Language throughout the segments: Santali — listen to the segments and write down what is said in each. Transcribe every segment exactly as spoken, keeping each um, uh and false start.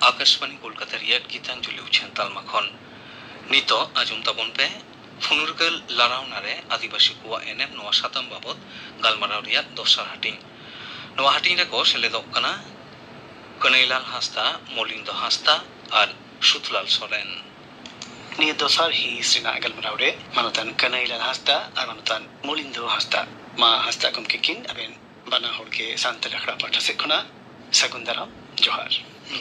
ᱟᱠᱟᱥᱵᱟᱬᱤ ᱠᱳᱞᱠᱟᱛᱟ ᱨᱮᱭᱟᱜ ᱜᱤᱛᱟᱧᱡᱚᱞᱤ ᱩᱪᱷᱟᱹᱱ ᱛᱟᱞᱢᱟ ᱠᱷᱚᱱ᱾ ᱱᱤᱛᱚᱜ ᱟᱸᱡᱚᱢ ᱛᱟᱵᱚᱱ ᱯᱮ ᱯᱷᱩᱱᱩᱨᱜᱟᱹᱞ ᱞᱟᱲᱟᱣᱱᱟ ᱨᱮ ᱟᱹᱫᱤᱵᱟᱹᱥᱤ ᱠᱚᱣᱟᱜ ᱮᱱᱮᱢ ᱱᱚᱣᱟ ᱥᱟᱛᱟᱢ ᱵᱟᱵᱚᱛ ᱜᱟᱞᱢᱟᱨᱟᱣ ᱨᱮᱭᱟᱜ ᱫᱚᱥᱟᱨ ᱦᱟᱹᱴᱤᱧ᱾ ᱱᱚᱣᱟ ᱦᱟᱹᱴᱤᱧ ᱨᱮᱠᱚ ᱥᱮᱞᱮᱫᱚᱜ ᱠᱟᱱᱟ ᱠᱟᱹᱱᱟᱹᱭᱞᱟᱞ ᱦᱟᱸᱥᱫᱟ, ᱢᱚᱞᱤᱱᱫᱚ ᱦᱟᱸᱥᱫᱟ ᱟᱨ ᱥᱩᱛᱞᱟᱞ ᱥᱚᱨᱮᱱ᱾ ᱱᱤᱭᱟᱹ ᱫᱚᱥᱟᱨ ᱦᱤᱸᱥ ᱨᱮᱱᱟᱜ ᱜᱟᱞᱢᱟᱨᱟᱣ ᱨᱮ ᱢᱟᱱᱚᱛᱟᱱ ᱠᱟᱹᱱᱟᱹᱭᱞᱟᱞ ᱦᱟᱸᱥᱫᱟ ᱟᱨ ᱢᱟᱱᱚᱛᱟᱱ ᱢᱚᱞᱤᱱᱫᱚ ᱦᱟᱸᱥᱫᱟ, ᱢᱟ ᱦᱟᱸᱥᱫᱟ ᱜᱚᱢᱠᱮ ᱠᱤᱱ ᱟᱵᱮᱱ ᱵᱟᱱᱟ ᱦᱚᱲ ᱜᱮ ᱥᱟᱱᱛᱟᱲ ᱟᱠᱷᱲᱟ ᱯᱟᱦᱴᱟ ᱥᱮᱫ ᱠᱷᱚᱱᱟᱜ ᱥᱟᱹᱜᱩᱱ ᱫᱟᱨᱟᱢ ᱡᱚᱦᱟᱨ᱾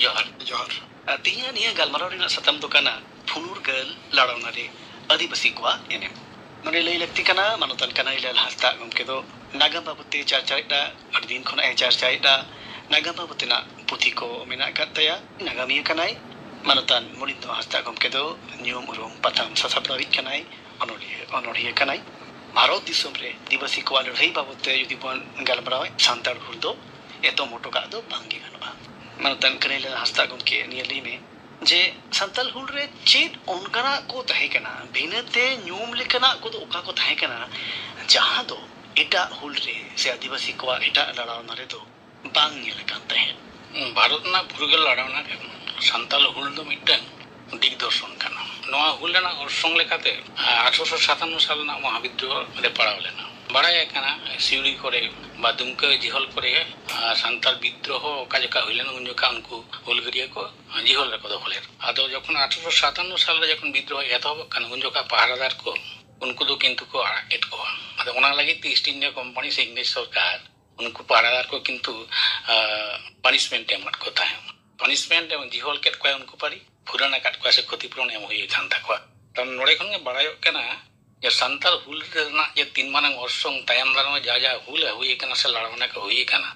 ᱡᱚᱦᱟᱨ᱾ ᱡᱚᱦᱟᱨ᱾ ᱟᱨ ᱛᱮᱦᱮᱧᱟᱜ ᱱᱤᱭᱟᱹ ᱜᱟᱞᱢᱟᱨᱟᱣ ᱨᱮᱱᱟᱜ ᱥᱟᱛᱟᱢ ᱫᱚ ᱠᱟᱱᱟ ᱯᱷᱩᱱᱩᱨᱜᱟᱹᱞ ᱞᱟᱲᱟᱣᱱᱟ ᱨᱮ ᱟᱹᱫᱤᱵᱟᱹᱥᱤ ᱠᱚᱣᱟᱜ ᱮᱱᱮᱢ᱾ ᱱᱚᱰᱮ ᱞᱟᱹᱭ ᱞᱟᱹᱠᱛᱤ ᱠᱟᱱᱟ, ᱢᱟᱱᱚᱛᱟᱱ ᱠᱟᱱᱟᱭᱞᱟᱞ ᱦᱟᱸᱥᱫᱟ ᱜᱚᱢᱠᱮ ᱫᱚ ᱱᱟᱜᱟᱢ ᱵᱟᱵᱚᱛ ᱛᱮ ᱪᱟᱨᱪᱟᱭᱮᱫᱟ, ᱟᱹᱰᱤ ᱫᱤᱱ ᱠᱷᱚᱱᱟᱜ ᱮ ᱪᱟᱨᱪᱟᱭᱮᱫᱟ᱾ ᱱᱟᱜᱟᱢ ᱵᱟᱵᱚᱛ ᱨᱮᱱᱟᱜ ᱯᱩᱛᱷᱤ ᱠᱚ ᱢᱮᱱᱟᱜ ᱟᱠᱟᱫ ᱛᱟᱭᱟ᱾ ᱱᱟᱜᱟᱢᱤᱭᱟᱹ ᱠᱟᱱᱟᱭ᱾ ᱢᱟᱱᱚᱛᱟᱱ ᱢᱚᱞᱤᱱᱫᱚ ᱦᱟᱸᱥᱫᱟ ᱜᱚᱢᱠᱮ ᱫᱚ ᱧᱩᱢ ᱩᱨᱩᱢ ᱯᱟᱛᱷᱟᱢ ᱥᱟᱥᱟᱯᱲᱟᱣᱤᱡ ᱠᱟᱱᱟᱭ, ᱚᱱᱚᱞᱤᱭᱟᱹ, ᱚᱱᱚᱲᱦᱤᱭᱟᱹ ᱠᱟᱱᱟᱭ᱾ ᱵᱷᱟᱨᱚᱛ ᱫᱤᱥᱚᱢ ᱨᱮ ᱟᱹᱫᱤᱵᱟᱹᱥᱤ ᱠᱚᱣᱟᱜ ᱞᱟᱹᱲᱦᱟᱹᱭ ᱵᱟᱵᱚᱛ ᱛᱮ ᱡᱩᱫᱤ ᱵᱚᱱ ᱜᱟᱞᱢᱟᱨᱟᱣᱟ, ᱥᱟᱱᱛᱟᱲ ᱦᱩᱞ ᱫᱚ ᱮᱛᱚᱢ ᱦᱚᱴᱚ ᱠᱟᱜ ᱫᱚ ᱵᱟᱝ ᱜᱮ ᱜᱟᱱᱚᱜᱼᱟ᱾ ᱢᱟᱱᱚᱛᱟᱱ ᱠᱟᱹᱱᱟᱹᱭᱞᱟᱞ ᱦᱟᱸᱥᱫᱟ ᱜᱚᱢᱠᱮ, ᱱᱤᱭᱟᱹ ᱞᱟᱹᱭ ᱢᱮ ᱡᱮ ᱥᱟᱱᱛᱟᱲ ᱦᱩᱞ ᱨᱮ ᱪᱮᱫ ᱚᱱᱠᱟᱱᱟᱜ ᱠᱚ ᱛᱟᱦᱮᱸ ᱠᱟᱱᱟ, ᱵᱷᱤᱱᱟᱹᱛᱮ ᱧᱩᱢ ᱞᱮᱠᱟᱱᱟᱜ ᱠᱚᱫᱚ ᱚᱠᱟ ᱠᱚ ᱛᱟᱦᱮᱸ ᱠᱟᱱᱟ, ᱡᱟᱦᱟᱸ ᱫᱚ ᱮᱴᱟᱜ ᱦᱩᱞ ᱨᱮ ᱥᱮ ᱟᱹᱫᱤᱵᱟᱹᱥᱤ ᱠᱚᱣᱟᱜ ᱮᱴᱟᱜ ᱞᱟᱲᱟᱣᱱᱟ ᱨᱮᱫᱚ ᱵᱟᱝ ᱧᱮᱞ ᱟᱠᱟᱱ ᱛᱟᱦᱮᱸᱫ? ᱵᱷᱟᱨᱚᱛ ᱨᱮᱱᱟᱜ ᱯᱷᱩᱨᱜᱟᱹᱞ ᱞᱟᱲᱟᱣᱱᱟ ᱨᱮ ᱥᱟᱱᱛᱟᱲ ᱦᱩᱞ ᱫᱚ ᱢᱤᱫᱴᱟᱝ ᱫᱤᱜᱽᱫᱚᱨᱥᱚᱱ ᱠᱟᱱᱟ᱾ ᱱᱚᱣᱟ ᱦᱩᱞ ᱨᱮᱱᱟᱜ ᱚᱨᱥᱚᱝ ᱞᱮᱠᱟᱛᱮ, ᱟᱴᱷᱨᱚᱥᱚ ᱥᱟᱛᱟᱱᱱᱚ ᱥᱟᱞ ᱨᱮᱱᱟᱜ ᱢᱚᱦᱟᱵᱤᱫᱽᱫᱨᱳᱦᱚ ᱨᱮ ᱯᱟᱲᱟᱣ ᱞᱮᱱᱟ᱾ ᱵᱟᱲᱟᱭ ᱠᱟᱱᱟ, ᱥᱤᱣᱲᱤ ᱠᱚᱨᱮ ᱵᱟ ᱫᱩᱢᱠᱟᱹ ᱡᱤᱦᱚᱞ ᱠᱚᱨᱮ, ᱟᱨ ᱥᱟᱱᱛᱟᱲ ᱵᱤᱫᱽᱫᱨᱳᱦᱚ ᱚᱠᱟ ᱡᱚᱠᱷᱟ ᱦᱩᱭ ᱞᱮᱱᱟ, ᱩᱱ ᱡᱚᱠᱷᱟ ᱩᱱᱠᱩ ᱦᱩᱞᱜᱟᱹᱨᱤᱭᱟᱹ ᱠᱚ ᱡᱤᱦᱚᱞ ᱨᱮᱠᱚ ᱫᱚᱦᱚ ᱞᱮᱫ᱾ ᱟᱫᱚ ᱡᱚᱠᱷᱚᱱ ᱟᱴᱷᱨᱚᱥᱚ ᱥᱟᱛᱟᱱᱱᱚ ᱥᱟᱞ ᱨᱮ ᱡᱚᱠᱷᱚᱱ ᱵᱤᱫᱽᱫᱨᱳᱦᱚ ᱮᱛᱚᱦᱚᱵᱚᱜ ᱠᱟᱱᱟ, ᱩᱱ ᱡᱚᱠᱷᱟ ᱯᱟᱦᱟᱨᱟᱫᱟᱨ ᱠᱚ ᱩᱱᱠᱩ ᱫᱚ ᱠᱤᱱᱛᱩ ᱠᱚ ᱟᱲᱟᱜ ᱠᱮᱫ ᱠᱚᱣᱟ᱾ ᱟᱫᱚ ᱚᱱᱟ ᱞᱟᱹᱜᱤᱫ ᱛᱮ ᱤᱥᱴ ᱤᱱᱰᱤᱭᱟ ᱠᱳᱢᱯᱟᱱᱤ ᱥᱮ ᱤᱝᱨᱮᱡᱽ ᱥᱚᱨᱠᱟᱨ ᱩᱱᱠᱩ ᱯᱟᱦᱟᱨᱟᱫᱟᱨ ᱠᱚ ᱠᱤᱱᱛᱩ, ᱟᱸ, ᱯᱟᱱᱤᱥᱢᱮᱱᱴ ᱮ ᱮᱢᱟᱫ ᱠᱚ ᱛᱟᱦᱮᱸᱫ᱾ ᱯᱟᱱᱤᱥᱢᱮᱱᱴ ᱮᱢ ᱡᱤᱦᱚᱞ ᱠᱮᱫ ᱠᱚᱣᱟᱭ ᱩᱱᱠᱩ ᱯᱟᱹᱨᱤ, ᱯᱷᱩᱨᱟᱹᱱ ᱟᱠᱟᱫ ᱠᱚᱣᱟ ᱥᱮ ᱠᱷᱚᱛᱤᱯᱩᱨᱚᱱ ᱮᱢ ᱦᱩᱭ ᱟᱠᱟᱱ ᱛᱟᱠᱚᱣᱟ᱾ ᱛᱟᱦᱞᱮ ᱱᱚᱰᱮ ᱠᱷᱚᱱ ᱜᱮ ᱵᱟᱲᱟᱭᱚᱜ ᱠᱟᱱᱟ ᱡᱮ ᱥᱟᱱᱛᱟᱲ ᱦᱩᱞ ᱨᱮᱱᱟᱜ ᱡᱮ ᱛᱤᱱ ᱢᱟᱨᱟᱝ ᱚᱨᱥᱚᱝ ᱛᱟᱭᱚᱢ ᱫᱟᱨᱟᱢ ᱨᱮ ᱡᱟ ᱡᱟ ᱦᱩᱞ ᱦᱩᱭ ᱟᱠᱟᱱᱟ ᱥᱮ ᱞᱟᱲᱟᱣᱱᱟ ᱠᱚ ᱦᱩᱭ ᱟᱠᱟᱱᱟ,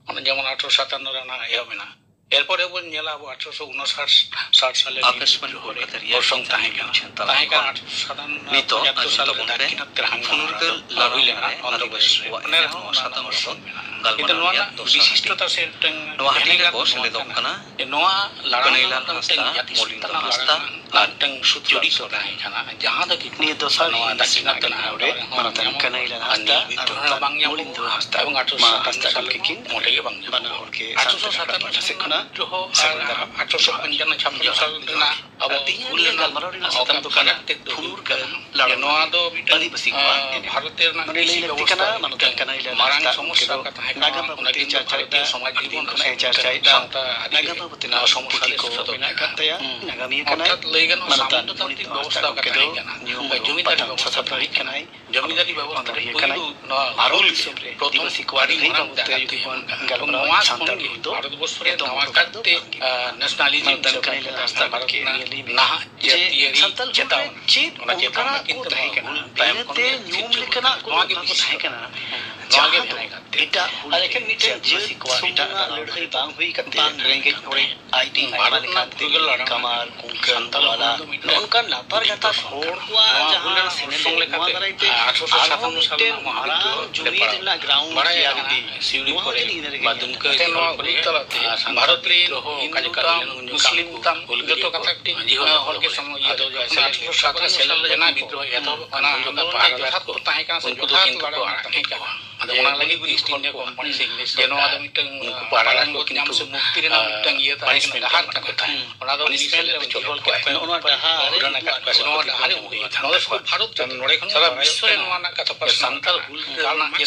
ᱚᱱᱟ ᱡᱮᱢᱚᱱ ᱟᱴᱷᱨᱚᱥᱚ ᱥᱟᱛᱟᱱᱱᱚ ᱨᱮ ᱚᱱᱟ ᱮᱦᱚᱵ ᱮᱱᱟ᱾ ᱮᱨᱯᱚᱨᱮ ᱵᱚᱱ ᱧᱮᱞᱟ ᱟᱵᱚ ᱟᱴᱷᱨᱚᱥᱚ ᱩᱱᱚᱥᱟᱴ ᱥᱟᱴ ᱥᱟᱞᱮ ᱟᱠᱟᱥᱵᱟᱬᱤ ᱠᱚᱞᱠᱟᱛᱟ ᱨᱮᱭᱟᱜ ᱚᱨᱥᱚᱝ ᱛᱟᱦᱮᱸ ᱠᱟᱱᱟ᱾ ᱛᱟᱦᱮᱸ ᱠᱟᱱᱟ ᱟᱴᱷᱨᱚᱥᱚ ᱥᱟᱛᱟᱱᱱᱚ ᱱᱤᱛᱚᱜ ᱯᱚᱸᱪᱟᱛᱛᱳᱨ ᱟᱸᱡᱚᱢ ᱥᱟᱞ ᱨᱮ ᱛᱟᱵᱚᱱ ᱯᱮ ᱫᱟᱠᱠᱷᱤᱱᱟᱛᱛᱚ ᱨᱟᱝᱜᱟᱢ ᱯᱷᱩᱱᱩᱨᱜᱟᱹᱞ ᱦᱩᱭ ᱞᱮᱱᱟ ᱞᱟᱲᱟᱣᱱᱟ ᱨᱮ ᱚᱱᱫᱷᱨᱚ ᱯᱨᱚᱫᱮᱥ ᱟᱹᱫᱤᱵᱟᱹᱥᱤ ᱨᱮ᱾ ᱠᱚᱣᱟᱜ ᱚᱱᱮ ᱮᱱᱮᱢ ᱨᱮᱦᱚᱸ ᱱᱚᱣᱟ ᱚᱱᱟ ᱥᱟᱛᱟᱢ ᱫᱚ ᱵᱟᱵᱚᱛ ᱚᱨᱥᱚᱝ ᱢᱮᱱᱟᱜᱼᱟ᱾ ᱜᱟᱞᱢᱟᱨᱟᱣ ᱠᱤᱱᱛᱩ ᱱᱚᱣᱟ ᱨᱮᱭᱟᱜ ᱨᱮᱱᱟᱜ ᱫᱚᱥᱟᱨ ᱵᱤᱥᱤᱥᱴᱚᱛᱟ ᱦᱟᱹᱴᱤᱧ᱾ ᱥᱮ ᱢᱤᱫᱴᱟᱝ ᱱᱚᱣᱟ ᱦᱟᱹᱴᱤᱧ ᱵᱷᱮᱱᱮᱜᱟᱨ ᱨᱮᱠᱚ ᱫᱚ ᱱᱚᱣᱟ ᱥᱮᱞᱮᱫᱚᱜ ᱠᱟᱱᱟ ᱠᱟᱱᱟ ᱡᱮ ᱱᱚᱣᱟ ᱞᱟᱲᱟᱣᱱᱟ ᱠᱟᱱᱟ ᱫᱚ ᱢᱤᱫᱴᱟᱝ ᱢᱚᱞᱤᱱᱫᱚ ᱡᱟᱹᱛᱤ ᱦᱟᱸᱥᱫᱟ ᱪᱮᱛᱟᱱ ᱟᱨ ᱞᱟᱲᱟᱣᱱᱟ ᱢᱤᱫᱴᱟᱝ ᱥᱩᱛᱨᱟᱹ ᱥᱩᱛᱨᱟᱹ ᱛᱟᱦᱮᱸ ᱠᱟᱱᱟ, ᱡᱟᱦᱟᱸ ᱫᱚ ᱠᱤᱱᱛᱩ ᱱᱤᱭᱟᱹ ᱫᱚᱥᱟᱨ ᱱᱚᱣᱟ ᱦᱤᱸᱥ ᱨᱮᱱᱟᱜ ᱫᱟᱠᱠᱷᱤᱱᱟᱛᱛᱚ ᱜᱟᱞᱢᱟᱨᱟᱣ ᱨᱮ ᱨᱮᱦᱚᱸ ᱢᱟᱱᱚᱛᱟᱱ ᱧᱟᱢᱚᱜᱼᱟ᱾ ᱠᱟᱹᱱᱟᱹᱭᱞᱟᱞ ᱟᱨ ᱦᱟᱸᱥᱫᱟ ᱱᱤᱭᱟᱹ ᱟᱨ ᱵᱤᱫᱽᱫᱨᱳᱦᱚ ᱢᱟᱱᱚᱛᱟᱱ ᱵᱟᱝ ᱧᱟᱢᱚᱜᱼᱟ᱾ ᱢᱚᱞᱤᱱᱫᱚ ᱦᱟᱸᱥᱫᱟ ᱮᱵᱚᱝ ᱟᱴᱷᱨᱚᱥᱚ ᱢᱟ ᱥᱟᱛᱟᱱᱱᱚ ᱦᱟᱸᱥᱫᱟ ᱥᱟᱞ ᱜᱚᱢᱠᱮ ᱠᱤᱱ ᱵᱟᱱᱟ ᱦᱚᱲ ᱜᱮ ᱟᱴᱷᱨᱚᱥᱚ ᱥᱟᱱᱛᱟᱲ ᱥᱟᱛᱟᱱᱱᱚ ᱯᱟᱦᱴᱟ ᱥᱮᱫ ᱠᱷᱚᱱᱟᱜ ᱵᱤᱫᱽᱫᱨᱳᱦᱚ ᱟᱨ ᱟᱴᱷᱨᱚᱥᱚ ᱯᱚᱧᱪᱟᱱᱱᱚ ᱪᱷᱟᱯᱟᱱᱱᱚ ᱥᱟᱞ ᱨᱮᱱᱟᱜ ᱟᱵᱚ ᱛᱮᱦᱮᱧ ᱦᱩᱞ ᱨᱮᱱᱟᱜ ᱜᱟᱞᱢᱟᱨᱟᱣ ᱨᱮᱱᱟᱜ ᱥᱟᱛᱟᱢ ᱫᱚ ᱠᱟᱱᱟ ᱯᱷᱩᱞᱩᱨ ᱜᱟᱞᱟᱝ᱾ ᱱᱚᱣᱟ ᱫᱚ ᱢᱤᱫᱴᱟᱝ, ᱟᱹᱫᱤᱵᱟᱹᱥᱤ ᱠᱚᱣᱟᱜ ᱮᱱᱮᱢ᱾ ᱵᱷᱟᱨᱚᱛ ᱨᱮᱱᱟᱜ ᱱᱚᱰᱮ ᱞᱟᱹᱭ ᱞᱟᱹᱠᱛᱤ ᱠᱟᱱᱟ, ᱢᱟᱱᱚᱛᱟᱱ ᱠᱟᱱᱟᱭ ᱞᱟᱹᱭ ᱢᱟᱨᱟᱝ ᱥᱚᱢᱚᱥᱥᱟ ᱠᱟᱛᱷᱟ ᱛᱟᱦᱮᱸ ᱠᱟᱱᱟ, ᱱᱟᱜᱟᱢ ᱵᱟᱵᱚᱫ ᱛᱮ ᱪᱟᱨᱪᱟᱭᱮᱫᱟ, ᱫᱤᱱ ᱠᱷᱚᱱᱟᱜ ᱮ ᱪᱟᱨᱪᱟᱭᱮᱫᱟ᱾ ᱱᱟᱜᱟᱢ ᱵᱟᱵᱚᱫ ᱛᱮ ᱱᱚᱣᱟ ᱯᱩᱛᱷᱤ ᱠᱚ ᱢᱮᱱᱟᱜ ᱟᱠᱟᱫ ᱛᱟᱭᱟ, ᱱᱟᱜᱟᱢᱤᱭᱟᱹ ᱠᱟᱱᱟᱭ᱾ ᱢᱟᱱᱚᱛᱟᱱ ᱢᱚᱱᱤᱛ ᱵᱮᱵᱚᱥᱛᱷᱟ ᱜᱚᱢᱠᱮ ᱫᱚ ᱧᱩᱢ ᱩᱨᱩᱢ ᱯᱟᱛᱷᱟᱢ ᱥᱟᱥᱟᱯᱲᱟᱣᱤᱡ ᱠᱟᱱᱟᱭ᱾ ᱡᱚᱢᱤᱫᱟᱨᱤ ᱵᱮᱵᱚᱥᱛᱷᱟ ᱨᱮ ᱚᱱᱚᱞᱤᱭᱟᱹ ᱠᱟᱱᱟᱭ᱾ ᱯᱩᱭᱞᱩ ᱱᱚᱣᱟ ᱵᱷᱟᱨᱚᱛ ᱦᱩᱞ ᱫᱤᱥᱚᱢ ᱨᱮ ᱯᱨᱚᱛᱷᱚᱢ ᱟᱹᱫᱤᱵᱟᱹᱥᱤ ᱠᱚᱣᱟᱜ ᱟᱹᱰᱤ ᱞᱟᱹᱲᱦᱟᱹᱭ ᱢᱟᱨᱟᱝ ᱵᱟᱵᱚᱫ ᱛᱮ ᱡᱟᱦᱟᱸ ᱡᱩᱫᱤ ᱵᱚᱱ ᱜᱟᱞᱢᱟᱨᱟᱣᱟ, ᱱᱚᱣᱟ ᱥᱟᱱᱛᱟᱲ ᱠᱷᱚᱱ ᱜᱮ ᱦᱩᱞ ᱫᱚ ᱵᱷᱟᱨᱚᱛ ᱵᱚᱨᱥᱚ ᱨᱮ ᱮᱛᱚᱦᱚᱵ ᱱᱟᱣᱟ ᱟᱠᱟᱫ ᱠᱟᱨᱛᱮ, ᱫᱚ ᱵᱟᱝ ᱜᱮ᱾ ᱟᱸ, ᱱᱮᱥᱱᱟᱞᱤᱡᱢ ᱢᱟᱱᱚᱛᱟᱱ ᱥᱮ ᱠᱟᱹᱱᱟᱹᱭ ᱞᱟᱞ ᱦᱟᱸᱥᱫᱟ ᱱᱟᱦᱟᱜ ᱜᱚᱢᱠᱮ ᱡᱟᱹᱛᱤᱭᱟᱹᱨᱤ ᱱᱤᱭᱟᱹ ᱞᱟᱹᱭ ᱢᱮ ᱱᱟᱦᱟᱜ ᱡᱮ ᱡᱟᱹᱛᱤᱭᱟᱹᱨᱤ ᱥᱟᱱᱛᱟᱲ ᱦᱩᱞ ᱨᱮ ᱪᱮᱛᱟᱣ ᱪᱮᱫ ᱱᱚᱣᱟ ᱪᱮᱛᱟᱣ ᱚᱱᱠᱟᱱᱟᱜ ᱠᱤᱱᱛᱩ ᱠᱚ ᱱᱚᱣᱟ ᱛᱟᱦᱮᱸ ᱦᱩᱞ ᱠᱟᱱᱟ? ᱛᱟᱭᱚᱢ ᱠᱷᱚᱱ ᱱᱤᱭᱟᱹᱛᱮ ᱜᱮ ᱧᱩᱢ ᱥᱤᱨᱡᱚᱱ ᱞᱮᱠᱟᱱᱟᱜ ᱟᱠᱟᱱᱟ᱾ ᱠᱚ ᱱᱚᱣᱟ ᱜᱮ ᱱᱚᱣᱟ ᱠᱚ ᱵᱤᱥᱮᱥ ᱛᱟᱦᱮᱸ ᱠᱟᱱᱟ᱾ ᱱᱚᱣᱟ ᱜᱮ ᱡᱟᱦᱟᱸ ᱫᱚ ᱵᱷᱮᱱᱟᱭ ᱠᱟᱛᱮ᱾ ᱮᱴᱟᱜ ᱦᱩᱞ ᱟᱨ ᱮᱠᱷᱮᱱ ᱢᱤᱫᱴᱮᱱ ᱡᱟᱹᱛᱤ ᱡᱟᱹᱛ ᱠᱚᱣᱟᱜ ᱥᱩᱢᱩᱝ ᱮᱴᱟᱜ ᱨᱮᱱᱟᱜ ᱫᱷᱚᱨᱚᱢ ᱞᱟᱹᱲᱦᱟᱹᱭ ᱨᱮᱱᱟᱜ ᱵᱟᱝ ᱦᱩᱭ ᱠᱟᱛᱮ ᱵᱟᱝ ᱨᱮᱸᱜᱮᱡ ᱦᱩᱭ ᱚᱨᱮᱡ ᱠᱟᱱᱟ᱾ ᱟᱭᱫᱤ ᱦᱩᱸ, ᱟᱭᱢᱟ ᱵᱷᱟᱨᱚᱛ ᱞᱮᱠᱟᱱ ᱨᱮᱱᱟᱜ ᱯᱷᱩᱨᱜᱟᱹᱞ ᱞᱟᱲᱟᱝ ᱠᱟᱢᱟᱨ, ᱠᱩᱝᱠᱟᱹᱞ, ᱥᱟᱱᱛᱟᱲ ᱦᱩᱞ ᱢᱟᱞᱟ, ᱫᱚ ᱢᱤᱫᱴᱟᱝ ᱱᱚᱝᱠᱟᱱ ᱞᱟᱛᱟᱨ ᱜᱟᱛᱟᱠ ᱦᱚᱲ ᱠᱚᱣᱟᱜ ᱱᱚᱣᱟ ᱦᱩᱞ ᱡᱟᱦᱟᱸ ᱨᱮᱱᱟᱜ ᱥᱮᱱᱮᱞ, ᱚᱨᱥᱚᱝ ᱱᱚᱣᱟ ᱞᱮᱠᱟᱛᱮ, ᱫᱟᱨᱟᱭ ᱛᱮ ᱟᱴᱷᱨᱚᱥᱚ ᱥᱟᱛᱟᱱᱱᱚ ᱟᱨᱦᱚᱸ ᱥᱟᱞ ᱢᱤᱫᱴᱮᱱ ᱨᱮᱱᱟᱜ ᱢᱟᱦᱟ ᱢᱟᱨᱟᱝ ᱵᱤᱫᱽᱫᱨᱳᱦᱚ ᱡᱩᱢᱤᱫ ᱞᱮ ᱯᱟᱲᱟᱣ ᱨᱮᱱᱟᱜ ᱞᱮᱱᱟ᱾ ᱜᱨᱟᱣᱩᱱᱰ ᱵᱟᱲᱟᱭ ᱛᱮᱭᱟᱨ ᱜᱟᱱᱚᱜᱼᱟ, ᱤᱫᱤ᱾ ᱥᱤᱣᱲᱤ ᱱᱚᱣᱟ ᱠᱚᱨᱮ ᱡᱩᱫᱤ ᱤᱧ ᱨᱮᱸᱜᱮᱡ ᱵᱟ ᱢᱮᱱᱟ᱾ ᱫᱩᱢᱠᱟᱹ ᱛᱮ ᱱᱚᱣᱟ ᱠᱚᱨᱮ, ᱦᱩᱞ ᱛᱟᱞᱟᱛᱮ ᱟᱨ ᱥᱟᱱᱛᱟᱲ ᱵᱷᱟᱨᱚᱛ ᱨᱮ ᱵᱤᱫᱽᱫᱨᱳᱦᱚ ᱚᱠᱟ ᱞᱮᱠᱟ ᱦᱩᱭ ᱞᱮᱱᱟ, ᱩᱱ ᱡᱚᱠᱷᱟᱜ ᱢᱩᱥᱞᱤᱢ ᱩᱱᱠᱩ ᱛᱟᱢ, ᱦᱩᱞ ᱡᱚᱛᱚ ᱜᱤᱨᱭᱟᱹ ᱠᱚ ᱠᱟᱛᱷᱟ ᱠᱟᱹᱴᱤᱡ, ᱢᱟᱹᱡᱷᱤ ᱦᱚᱲ ᱟᱸ, ᱦᱚᱲ ᱜᱮ ᱥᱚᱢᱚᱭ ᱤᱭᱟᱹ ᱟᱫᱚ ᱠᱟᱱᱟ᱾ ᱡᱟᱦᱟᱸ ᱥᱮᱞᱮᱫ ᱞᱮᱱᱟ ᱵᱤᱫᱽᱫᱨᱳᱦᱚ ᱮᱛᱚᱦᱚᱵ ᱠᱟᱱᱟ, ᱩᱱ ᱡᱚᱠᱷᱟᱜ ᱯᱟᱦᱟᱲ ᱨᱮ ᱡᱚᱛᱷᱟᱛ ᱠᱚ ᱛᱟᱦᱮᱸ ᱠᱟᱱᱟ ᱥᱮ ᱩᱱᱠᱩ ᱫᱚ ᱡᱚᱛᱷᱟᱛ ᱠᱤᱱᱛᱩ ᱠᱚ ᱞᱟᱲᱟᱝ ᱟᱲᱟᱜ ᱛᱟᱦᱮᱸ ᱠᱟᱱᱟ᱾ ᱟᱫᱚ ᱚᱱᱟ ᱞᱟᱹᱜᱤᱫ ᱜᱮ East India Company ᱥᱮ English ᱡᱮ ᱱᱚᱣᱟ ᱫᱚ ᱢᱤᱫᱴᱟᱝ ᱩᱱᱠᱩ ᱯᱟᱲᱟᱝ ᱯᱟᱲᱟᱝ ᱠᱚ ᱧᱟᱢ ᱠᱤᱱᱛᱩ, ᱥᱮ ᱢᱩᱠᱛᱤ ᱨᱮᱱᱟᱜ ᱟᱸ, ᱢᱤᱫᱴᱟᱝ ᱤᱭᱟᱹ ᱛᱟᱦᱮᱸ ᱠᱟᱱᱟ, punishment ᱰᱟᱦᱟᱨ ᱮᱢ ᱛᱟᱦᱮᱸ ᱠᱟᱱᱟ᱾ ᱠᱚ ᱛᱟᱦᱮᱸᱫ᱾ ᱚᱱᱟ ᱫᱚ punishment ᱢᱤᱥᱮᱞ ᱨᱮ ᱨᱮ ᱵᱤᱪᱚᱞ ᱵᱤᱪᱚᱞ ᱠᱚ ᱠᱚ ᱛᱟᱦᱮᱸᱫ᱾ ᱛᱟᱦᱮᱸᱫ᱾ ᱱᱚᱜᱼᱚ ᱱᱚᱣᱟ ᱰᱟᱦᱟᱨ ᱨᱮ ᱚᱸᱰᱮᱱᱟᱜ ᱱᱚᱣᱟ ᱠᱟᱛᱷᱟ ᱰᱟᱦᱟᱨ ᱨᱮ ᱠᱚ ᱩᱫᱩᱜ ᱮᱫ ᱛᱟᱦᱮᱸᱫ᱾ ᱱᱚᱣᱟ ᱫᱚ ᱥᱩᱫᱷᱩ ᱵᱷᱟᱨᱚᱛ ᱫᱚ ᱱᱚᱰᱮ ᱠᱷᱚᱱ ᱥᱟᱨᱟ ᱵᱟᱝ ᱵᱤᱥᱥᱚ ᱨᱮ ᱦᱩᱭᱩᱜ ᱱᱚᱣᱟ ᱠᱟᱱᱟ᱾ ᱨᱮᱱᱟᱜ ᱠᱟᱛᱷᱟ ᱡᱮ ᱯᱟᱥᱱᱟᱣ ᱥᱟᱱᱛᱟᱲ ᱠᱟᱱᱟ᱾ ᱦᱩᱞ ᱨᱮᱱᱟᱜ